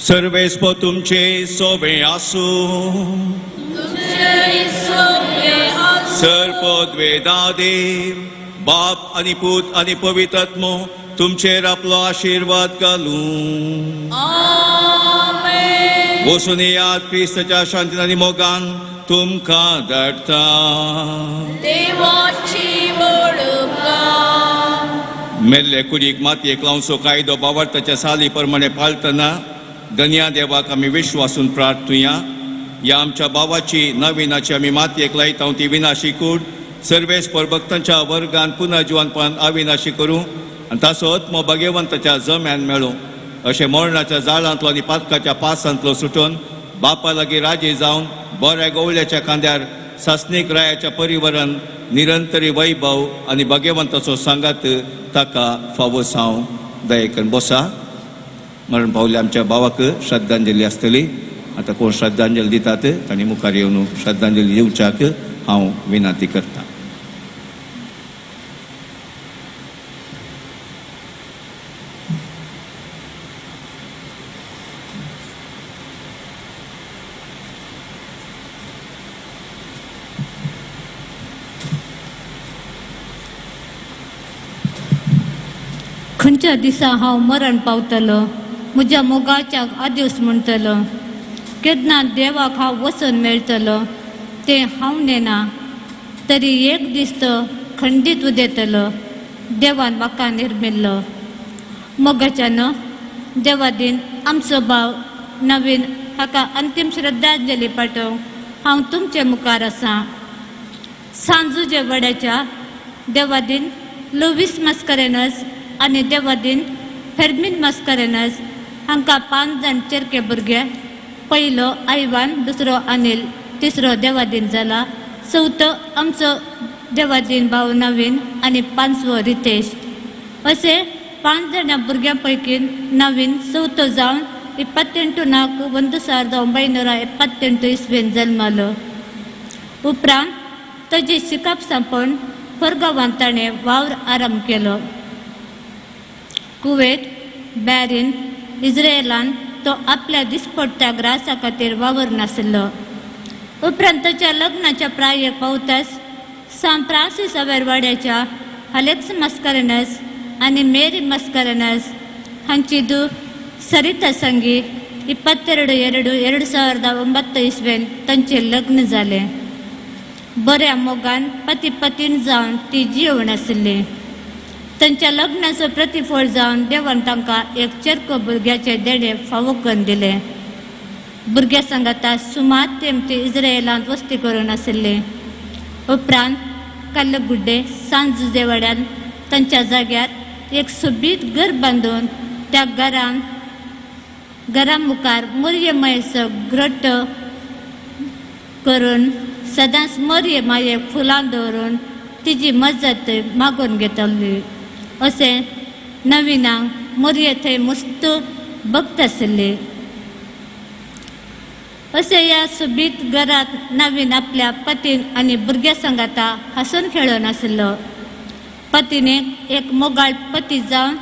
सर्वेस्पो तुमचे सोबे आसूं. सर्पद्वेदा देव बाप आनी पूत आनी पवित्र आत्मो तुमचेर आपलो आशिर्वाद घालूं. वचून येयात क्रिस्ताच्या शांतीन आनी मोगान तुमकां धाडटा. मेल्ले कुडीक मातयेक लावचो कायदो बावडताच्या साली प्रमाणे पाळटना धन्या देवाक आमी विश्वासून प्रार्थुया. ह्या आमच्या बाबाची नविनाची आमी मातयेक लायता ती विनाशी कूड सर्वेस्पर भक्तांच्या वर्गान पुनर्जिवनपणान अविनाशी करूं आनी ताचो आत्मो भगवंताच्या जम्यान मेळूं. अशें मरणाच्या जाळांतलो आनी पातकाच्या पासांतलो सुटून बापा लागीं राजी जावन बऱ्या गवळ्याच्या खांद्यार सासणीक रायाच्या परिवरण निरंतरी वैभव आनी भगवंताचो सांगात ताका फावो साव. दयेकन बसा. मरण पावले आमच्या भावाक श्रद्धांजली आसतली. आतां कोण श्रद्धांजली दितात तांणी मुखार येवन श्रद्धांजली दिवच्याक हांव विनंती करता. खंयच्या दिसा हांव मरण पावतलो, म्हज्या मोगाच्या आदेस म्हणटलो, केन्ना देवाक हांव वचून मेळटलो तें हांव नेना, तरी एक दीस तो खंडीत उदेतलो. देवान म्हाका निर्मिल्लो. मोगाच्यान देवादीन आमचो भाव नवीन हाका अंतीम श्रद्धांजली पाठोवंक हांव तुमचे मुखार आसा. सांजुजे वड्याच्या देवादीन लुवीस मस्करेनस आनी देवादीन फेर्मीन मस्करेनस हांकां 5 जाण चेरके भुरगे. पयलो आयवान, दुसरो अनिल, तिसरो देवादीन जाला, चवथो आमचो देवादीन भाव नवीन आनी पांचवो रितेश. अशे 5 जाणां भुरग्यां पैकी नवीन चवथो जावन 28-4-1978 इस्वेन जल्मलो. उपरांत ताजें शिकप सोंपोवन परगांवांत ताणें वावर आरंभ केलो. कुवेत, बॅरीन, इस्रायलान तो आपल्या दिसपट्ट्या ग्रासा खातीर वावर नाशिल्लो. उपरांत ताच्या लग्नाच्या प्रायेक पावताच सान फ्रांसीस अवेरवाड्याच्या अलेक्स मस्करेनस आनी मेरी मस्करेनस हांची धूव सरिता संगी 22-2-2009 इस्वेन तांचें लग्न जालें. बऱ्या मोगान पती पतीन जावन ती जियोवन आशिल्ली. तांच्या लग्नाचो प्रतिफळ जावन देवान तांकां एक चेरको भुरग्याचें देणें फावो करून दिलें. भुरग्या सांगाता सुमार तेंप ती इस्रायलांत वस्ती करून आशिल्ली. उपरांत काल्लगुड्डे सांजुजेवाड्यान तांच्या जाग्यार एक सोबीत घर बांदून त्या घरान घरा मुखार मोरये मायेचो ग्रोटो करून सदांच मोरये मायेक फुलां दवरून तिजी मजत मागून घेतली. अशें नविनाक मोरये थंय मस्त भक्त आशिल्ली. अशें ह्या सोबीत घरांत नवीन आपल्या पतीन आनी भुरग्यां सांगाता हांसून खेळून आशिल्लो. पतीनेक एक मोगाळ पती जावन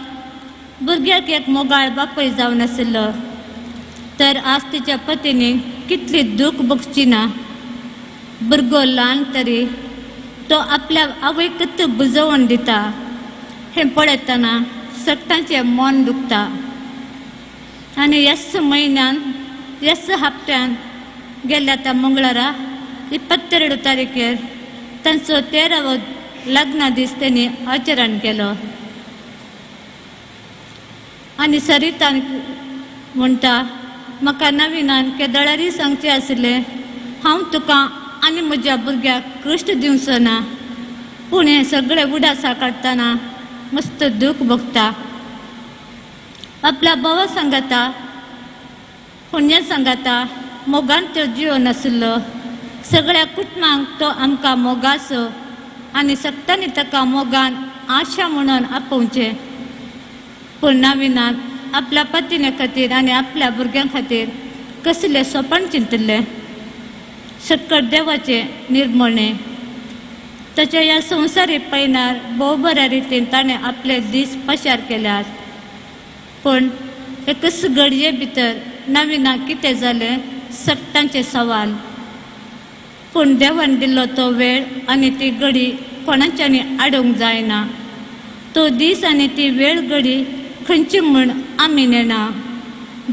भुरग्याक एक मोगाळ बापूय जावन आशिल्लो. तर आज तिच्या पतीने कितली दूख भोगची ना. भुरगो ल्हान तरी तो आपल्या आवयकच बुजोवन दिता हें पळयतना सगळ्यांचें मन दुखता. आनी ह्याच म्हयन्यान ह्याच हप्त्यान गेल्या त्या मंगळारा 22 तारखेर तांचो 13वो लग्न दीस तेणी आचरण केलो. आनी सरितान म्हणटा, म्हाका नविनान केदळारी सांगचें आशिल्लें, हांव तुका आनी म्हज्या भुरग्याक कश्ट दिवचो ना, पूण हें सगळें उडासा काडटना मस्त दूख भोगता. आपल्या भावा सांगाता पुण्या सांगाता मोगान तो जिवन आशिल्लो. सगळ्या कुटुंबांक तो आमकां मोगाचो आनी सगळ्यांनी ताका मोगान आशा म्हणून आपोवचें. पूण नविनान आपल्या पतीने खातीर आनी आपल्या भुरग्यां खातीर कसलें सोपण चिंतिल्लें. सक्कट देवाचें निर्मणें. ताच्या ह्या संवसारी पयणार भोव बऱ्या रितीन ताणें आपले दीस पशार केल्यात. पूण एकच घडये भितर नविनाक कितें जालें सगटांचें सवाल. पूण देवान दिल्लो तो वेळ आनी ती घडी कोणाच्यानी आडोवंक जायना. तो दीस आनी ती वेळ घडी खंयची म्हूण आमी नेणा.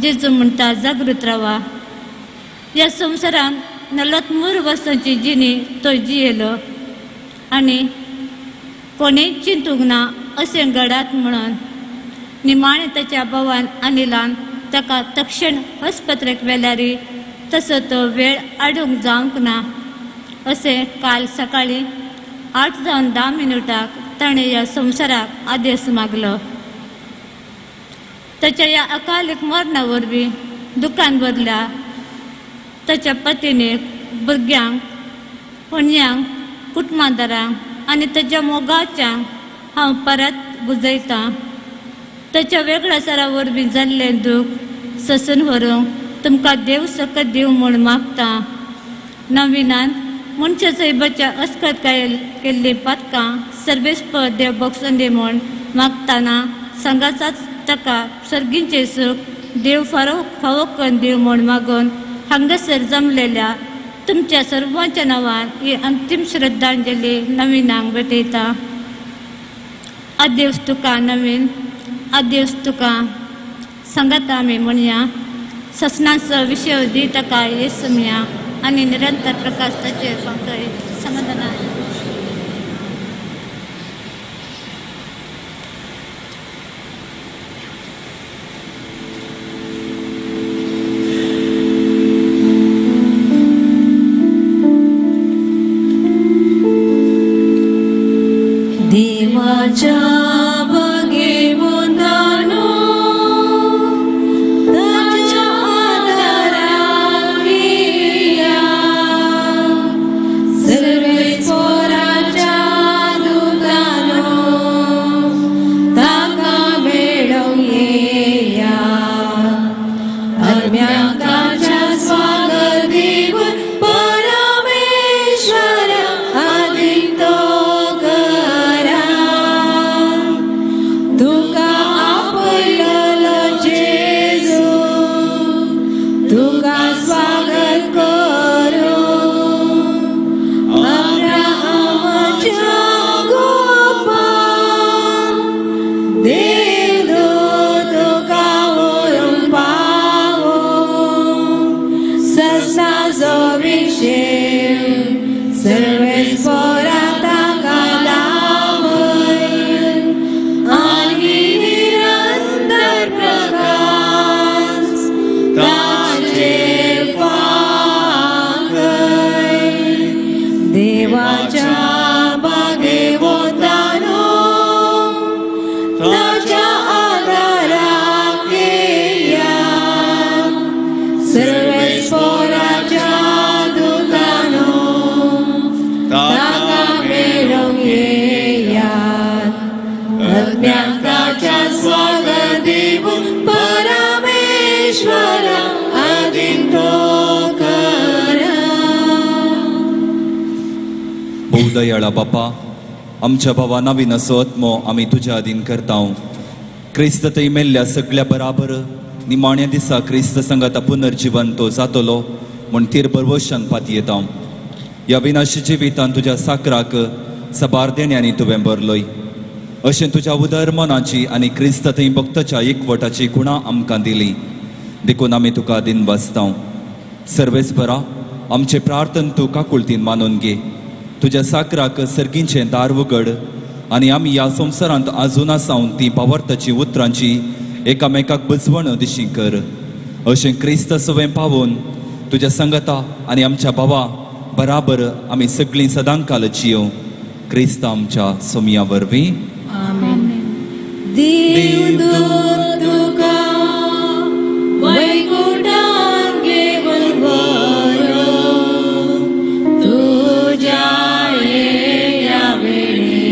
जेजू म्हणटा जागृत रावा. ह्या संवसारांत 93 वर्सांची जिणी तो जियेलो आनी कोणें चिंतूंक ना अशें घडात म्हणून. निमाणें ताच्या भावान अनिलान ताका तक्षण आस्पत्रेक व्हेल्यार तसो तो वेळ आडूंक जावंक ना अशें काल सकाळीं 8:10 ताणें ह्या संवसाराक आदेश मागलो. ताच्या ह्या अकालीक मरणा वरवीं दुकान भरल्या ताच्या पतीनीक, भुरग्यांक, पुण्यांक, कुटुंबादारांक आनी ताच्या मोगाच्यांक हांव परत बुजयतां. ताच्या वेगळ्या वरवीं जाल्लें दूख सोंसून व्हरूंक तुमकां देव सकत दिवं म्हूण मागता. नविनान मनशा साहेबाच्या अस्कतकाय केल्लीं पातकां सर्वेस्पर देव बक्षून दी म्हूण मागतना सांगाचाच ताका सर्गींचें सूख देव फावो करून दिवं म्हूण मागून हांगासर जमलेल्या तुमच्या सर्वांच्या नांवान ही अंतीम श्रद्धांजली नविनाक भेटयता. आदेस तुका नवीन, आदेस तुका. सांगाता आमी म्हणया ससनाचो विशय दी ताका येसुमया आनी निरंतर प्रकाश ताचेर फांकय समाधान. देवाच्या बागे मुंदानो ताच्या आदाराक येया, सर्वेस्पराच्या दुतानो ताका मेळोवंक येया. आत्म्याक ताच्या स्वागत दिवन परमेश्वरा आदितो करा. तुका आपयलो जेजू, तुका स्वागत करूं. अब्राहमाच्या गोपान देवदूत तुका व्हरूंक पावो. ससाचो विशेव सर्वेस्परा ताका लावय आनी निरंतर प्रकाश ताचेर फांकय. देवाच्या बागे वतानो ताच्या आदाराक येया, सर्वेस्पराच्या दुतानो ताका मेळोवंक येयात. आत्म्याक ताच्या स्वागत दिवन परमेश्वरा आदितो करा. भोवदयाळा बापा, आमच्या भावा नवीन असो आत्मो आमी तुज्या अधीन करता. क्रिस्त थंय मेल्ल्या सगळ्या बराबर निमाण्या दिसा क्रिस्त संगाता पुनर्जिवन तो जातलो म्हूण तीर बरवशान पातयेता. ह्या विनाशी जिवितान तुज्या साकराक सबार देण्यांनी तुवें भरलोय. अशें तुज्या उदर मनाची आनी क्रिस्त थंय भक्ताच्या एकवटाची गुणां आमकां दिली देखून आमी तुका दिन वाचता. सर्वेस्परा, आमचें प्रार्थन तूं काकुळतीन मानून घे. तुज्या साकराक सर्गींचें दार उगड आनी आमी ह्या संवसारांत आजून आसावन ती पावर्ताची उतरांची एकामेकाक बुजवण दिशी कर. अशें क्रिस्त सवें पावोवन तुज्या संगता आनी आमच्या भावा बराबर आमी सगळीं सदांकाल जियो. क्रिस्त आमच्या सोमया वरवीं. देवदूत तुका वैकुंठान घेवन व्हरो, तुज्या येण्या वेळी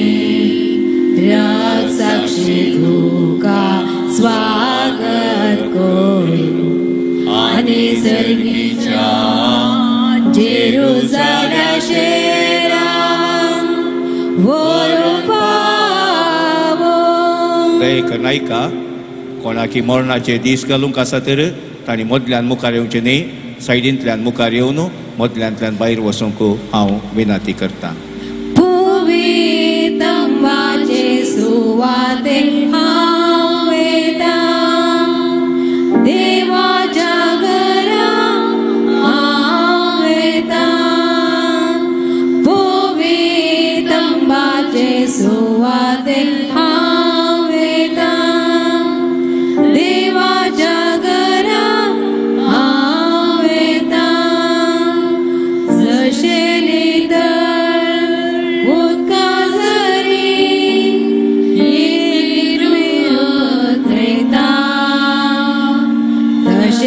राग साक्षी तुका स्वागत करूं आनी सर्गीच्या जेरुजाल्या शेरान व्हरूंक पावो. दयेक नायका कोणाकी मरणाचे दीस घालूंक आसा तर तांणी मदल्यान मुखार येवचें न्ही, सायडींतल्यान मुखार येवन मदल्यांतल्यान भायर वचूंक हांव विनंती करतां. सुवाते हांव वयता, देवाच्या घरा हांव वयता, पवितंबाचे सुवाते हांव वयता, देवाच्या घरा हांव वयता, जशें नितळ उदका झरी तशें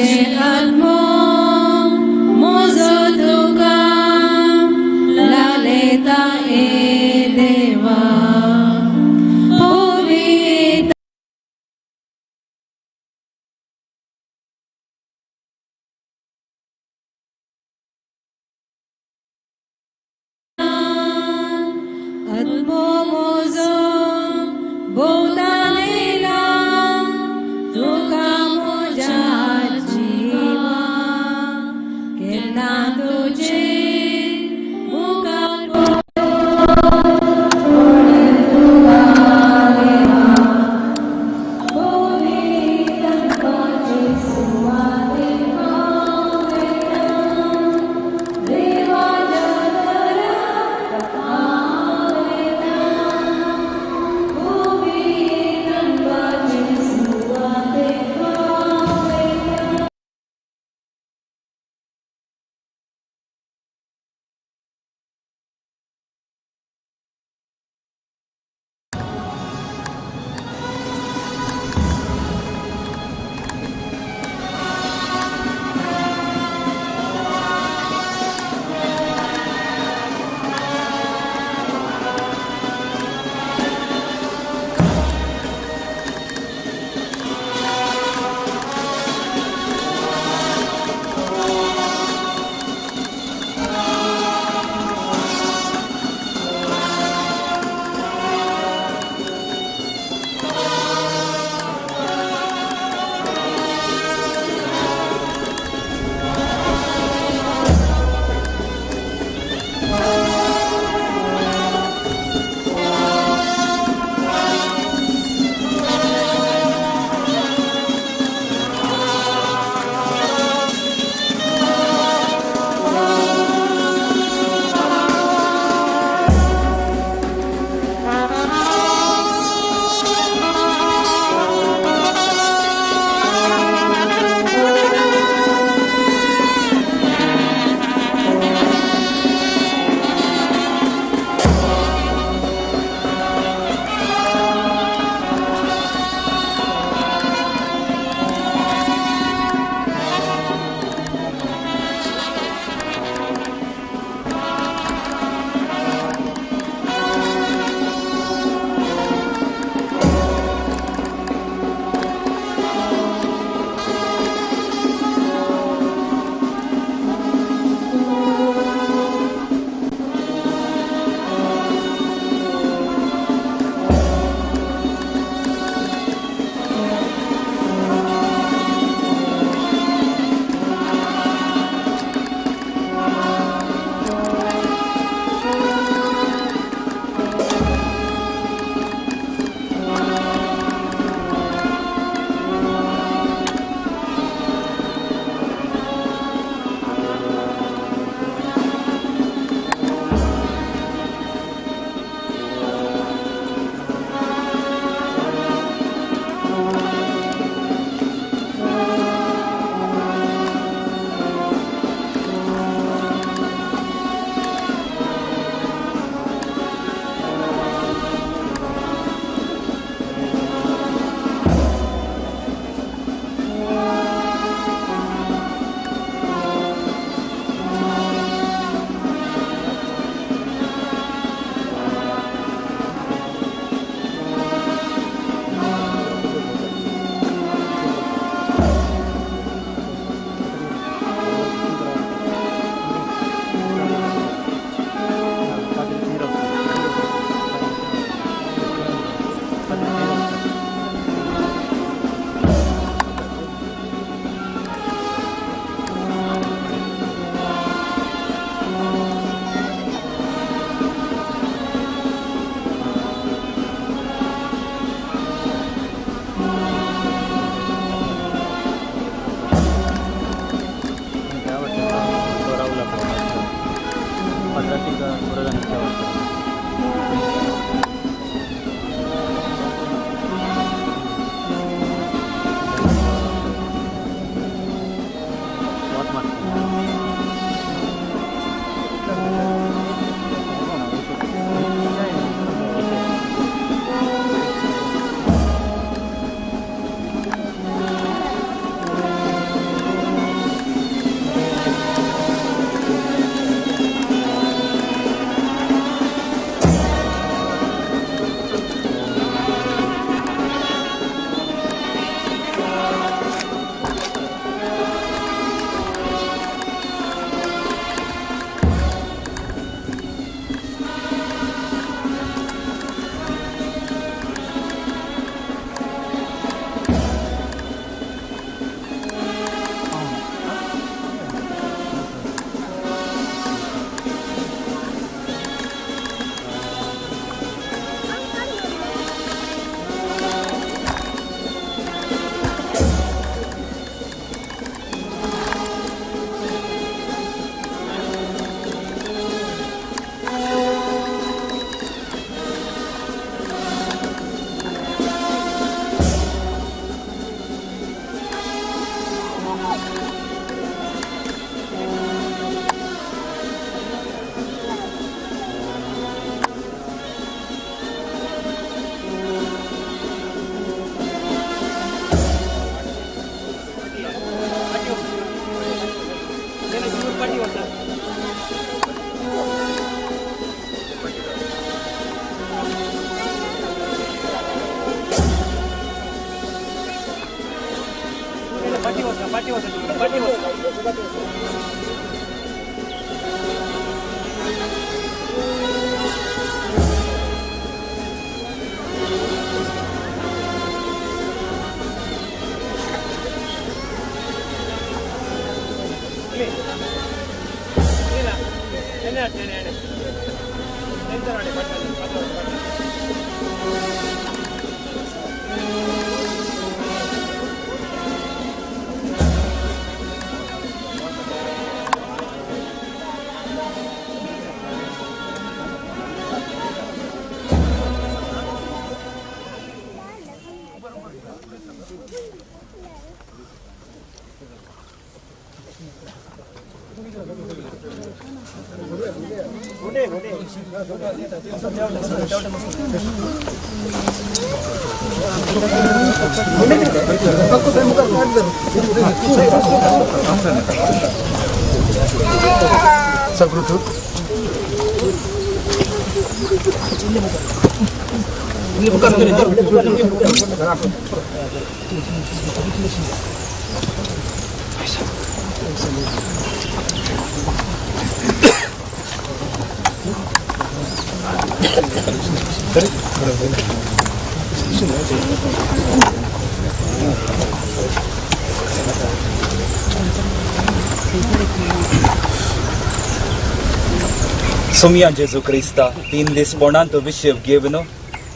सोमया जेजू क्रिस्ता 3 दीस पोणांत विशेव घेवन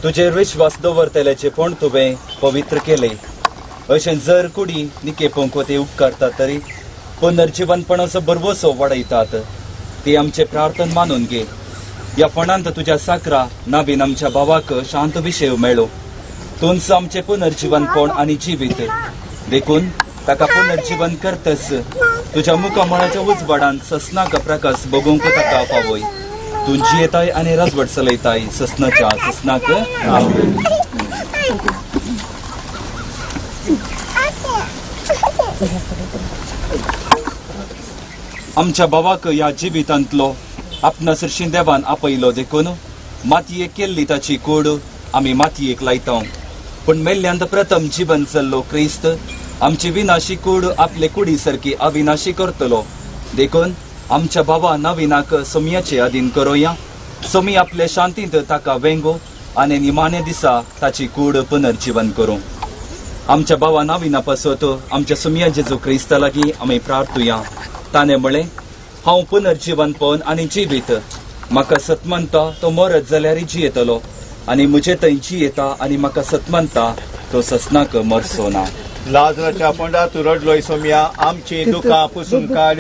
तुजेर विश्वास दवरतल्याचे पोण तुवें पवित्र केले. अशें जर कुडी निकेपोंक ते उपकारता तरी पुनर्जिवनपणाचो भरवसो वाडयतात. ते आमचे प्रार्थन मानून घे. ह्या फोंडांत तुज्या साकरा नवीन आमच्या भावाक शांत विशेव मेळो. तूंच आमचें पुनर्जिवनपण आनी जिवीत देखून ताका पुनर्जिवन करतस तुज्या मुखामळाच्या उजवाडान ससनाक प्रकाश बगोवंक ताका पावय. तूं जियेताय आनी राजवट चलयताय ससनाच्या ससनाक. आमच्या भावाक ह्या जिवितांतलो आपणा सरशी देवान आपयलो देखून मातयेक केल्ली ताची कूड आमी मातयेक लायता. पूण मेल्ल्यांत प्रथम जिवन चल्लो क्रिस्त आमची विनाशी कूड आपले कुडी सारकी अविनाशी करतलो. देखून आमच्या भावा नविनाक सोमयाचे अधीन करोया. सोमी आपले शांतींत ताका वेंगो आनी निमाणे दिसा ताची कूड पुनर्जिवन करूं. आमच्या भावा नविना पासत आमच्या सोमया जेजू क्रिस्ता लागीं आमी प्रार्थुया. ताणें म्हळें, हांव पुनर्जिवनपण आनी जिवीत. म्हाका सतमनता तो मरत जाल्यार जियेतलो आनी म्हजे थंय जियेता आनी म्हाका सतमनता तो ससनाक मरचो ना. लाजराच्या फोंडा तूं रडलोय सोमया, आमची दुकां पुसून काड.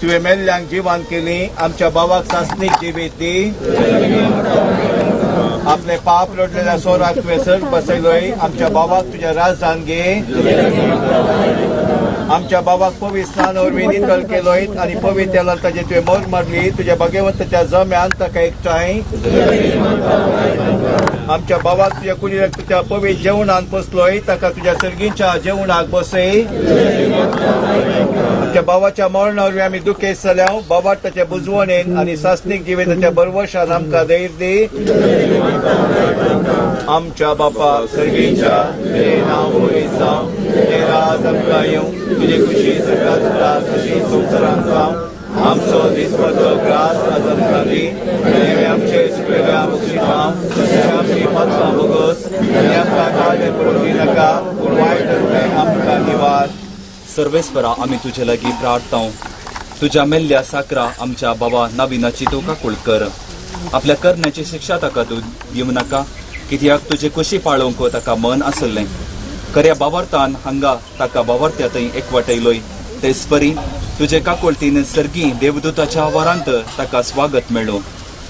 तुवें मेल्ल्यांक जिवान केली, आमच्या भावाक सासणीक जिवीत दी. आपले पाप रडलेल्या सोराक तुवें सर बसयलोय, आमच्या भावाक तुज्या राजधान घे. आमच्या बाबाक पवित्र स्नान वरवीं नितळ केलोय आनी पवित्र तेलान ताजेर तुवें मोर मारली, तुज्या भाग्यवंताच्या जम्यान ताका एकठांय. आमच्या बाबाक तुज्या कुडीक तुज्या पवित्र जेवणान पोसलोय, ताका तुज्या सर्गीच्या जेवणाक बसय. आमच्या बाबाच्या मरणा वरवीं आमी दुखेस्त जाल्या, बाबाक ताच्या बुजवणेन आनी सासणीक जिविताच्या बरवशान आमकां धैर्य दी. आमच्या बापा सर्गीच्या, तुजें नांव पवित्र जावं, तुजें राज आमकां येवं, तुजी खुशी सगळ्या जाता तशी संवसारांत जावं. आमचो दिसपडचो ग्रास आज आमकां दी आनी आमचे सुकलेल्या बक्षिसां तशें आमची पात्रां भोगस आनी आमकां काळजें पडूंक दिनाका, पूण वायट आमकां निवार. सर्वेस्परा, आमी तुजे लागीं प्रार्थता. तुज्या मेल्ल्या साकरा आमच्या बाबा नवीनाची तूं काकूळ कर. आपल्या करण्याची शिक्षा ताका तूं दिवं नाका, कित्याक तुजे कुशी पाळोवंक ताका मन आसलें. खऱ्या बावार्थान हांगा ताका बावार्थ्या थंय एकवटयलोय, तेच परी तुजे काकुळतीन सर्गी देवदूताच्या वरांत ताका स्वागत मेळो.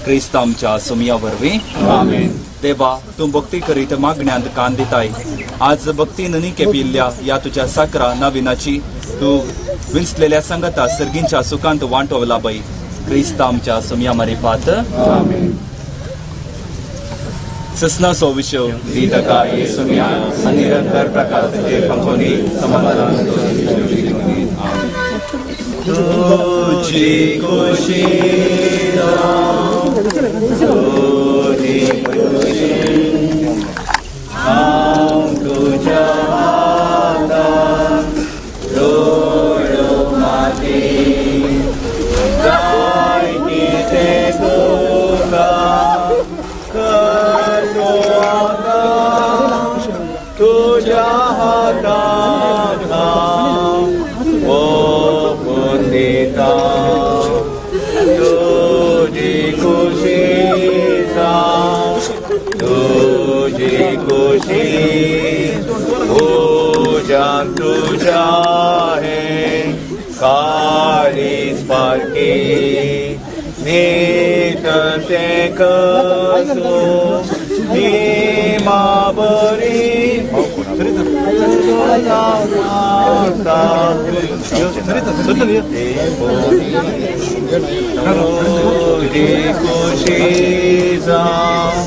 क्रिस्त आमच्या सुमया वरवीं. आमेन. देवा, तूं भक्ती करीत मागण्यांत कान दिताय. आज भक्तीन निकेपिल्ल्या ह्या तुज्या साकरा नवीनाची तूं विंचलेल्या सांगता सर्गींच्या सुखांत वांटो लाभय. क्रिस्त आमच्या सुमया मारिफात. आमेन. ससनाचो विशय दी ताका ये सुमया आनी निरंतर प्रकाशाचे फांकोनी समाधान. तुजी खुशी तुजी खुशी हांव तुज्या हातान दोळो माती, जाय कितें तुका करतो आतां, तुज्या हातान हांव ओंपून दिता. तुजी खुशी जावं, तुजी खुशी उज्यान तुज्या हें काळीज पारखी, नितळ तें कसो निमा बरी तुजी खुशी जावं,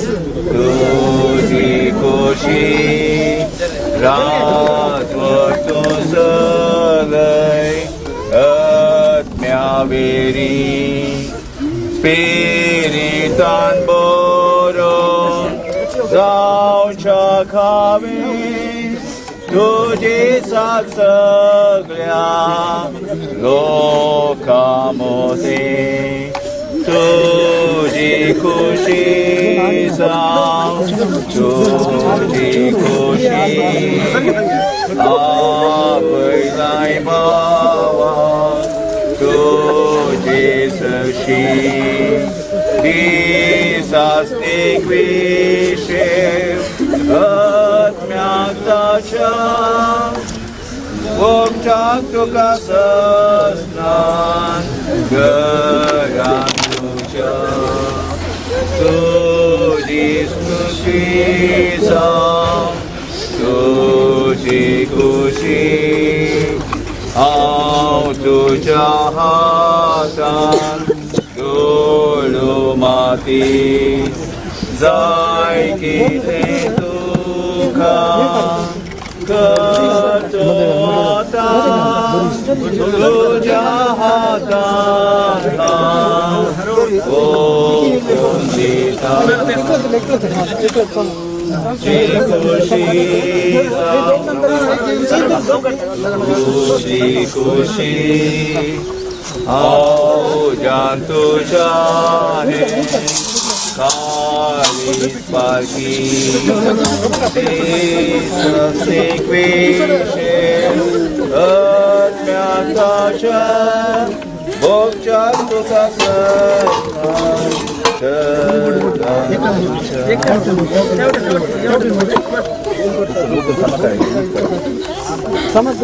तुजी खुशी राजवट तूं चलय आत्म्या वेरी, स्पिरितान बरो जावच्या खावे, तुजी साथ सगळ्या लोकां मदीं. तुजी खुशी जावं, तुजी खुशी आपयलाय भावाक तुजे सरशी, दिसास्तीक विशेव आत्म्याक ताच्या, मोक्षाक तुका ससनान घरान तुज्या. तुजी खुशी जावं, तुजी खुशी हांव तुज्या हातान दोळो माती, जाय कितें तुका करतो आतां, तुज्या हातान हांव ओंपून दिता. तुजी खुशी जावं, तुजी खुशी हांव जान तुज्या हें काळीज पारखी, दिसास्तीक विशेव आत्म्याक ताच्या, मोक्षाक तुका सन्मान समज.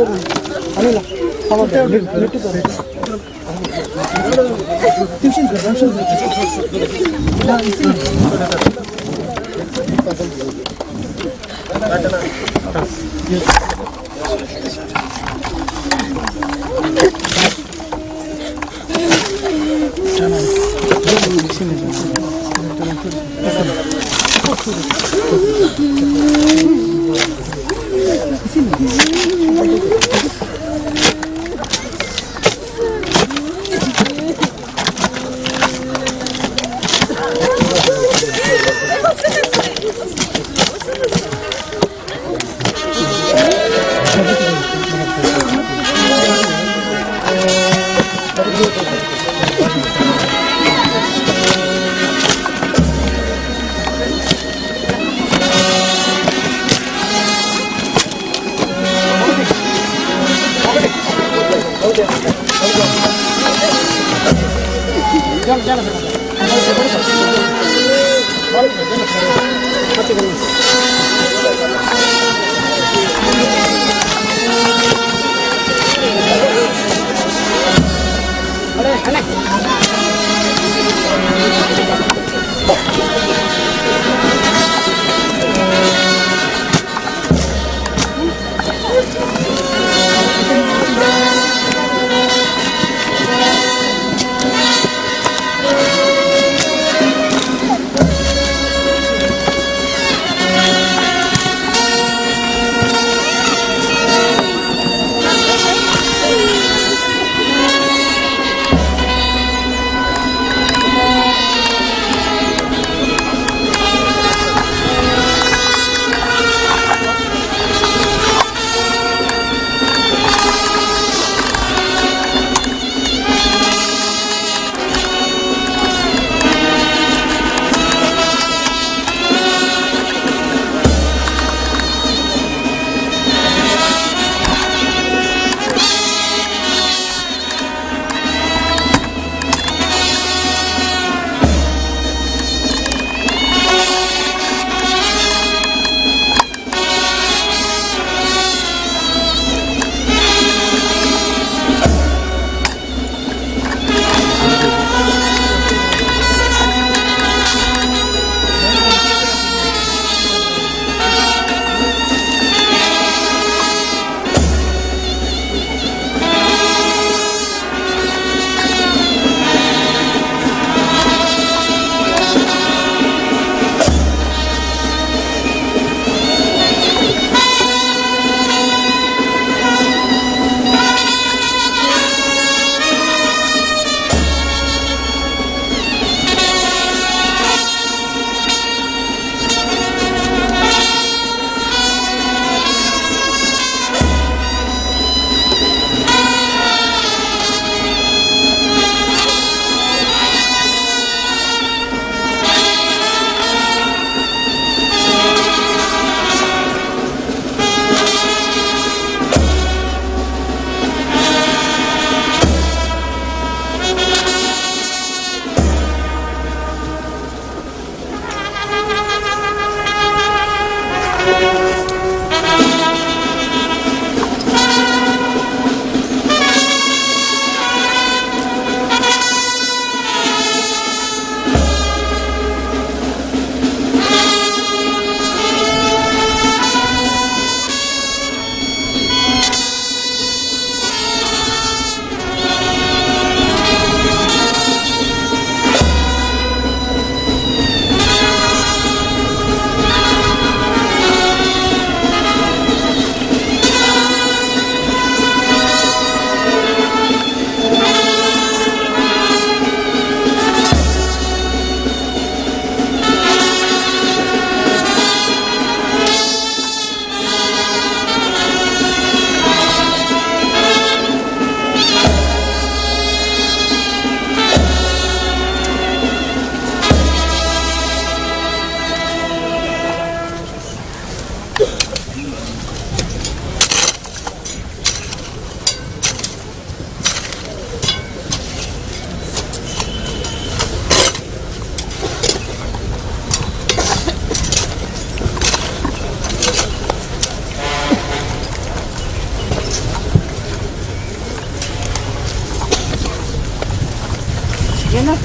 Yan na.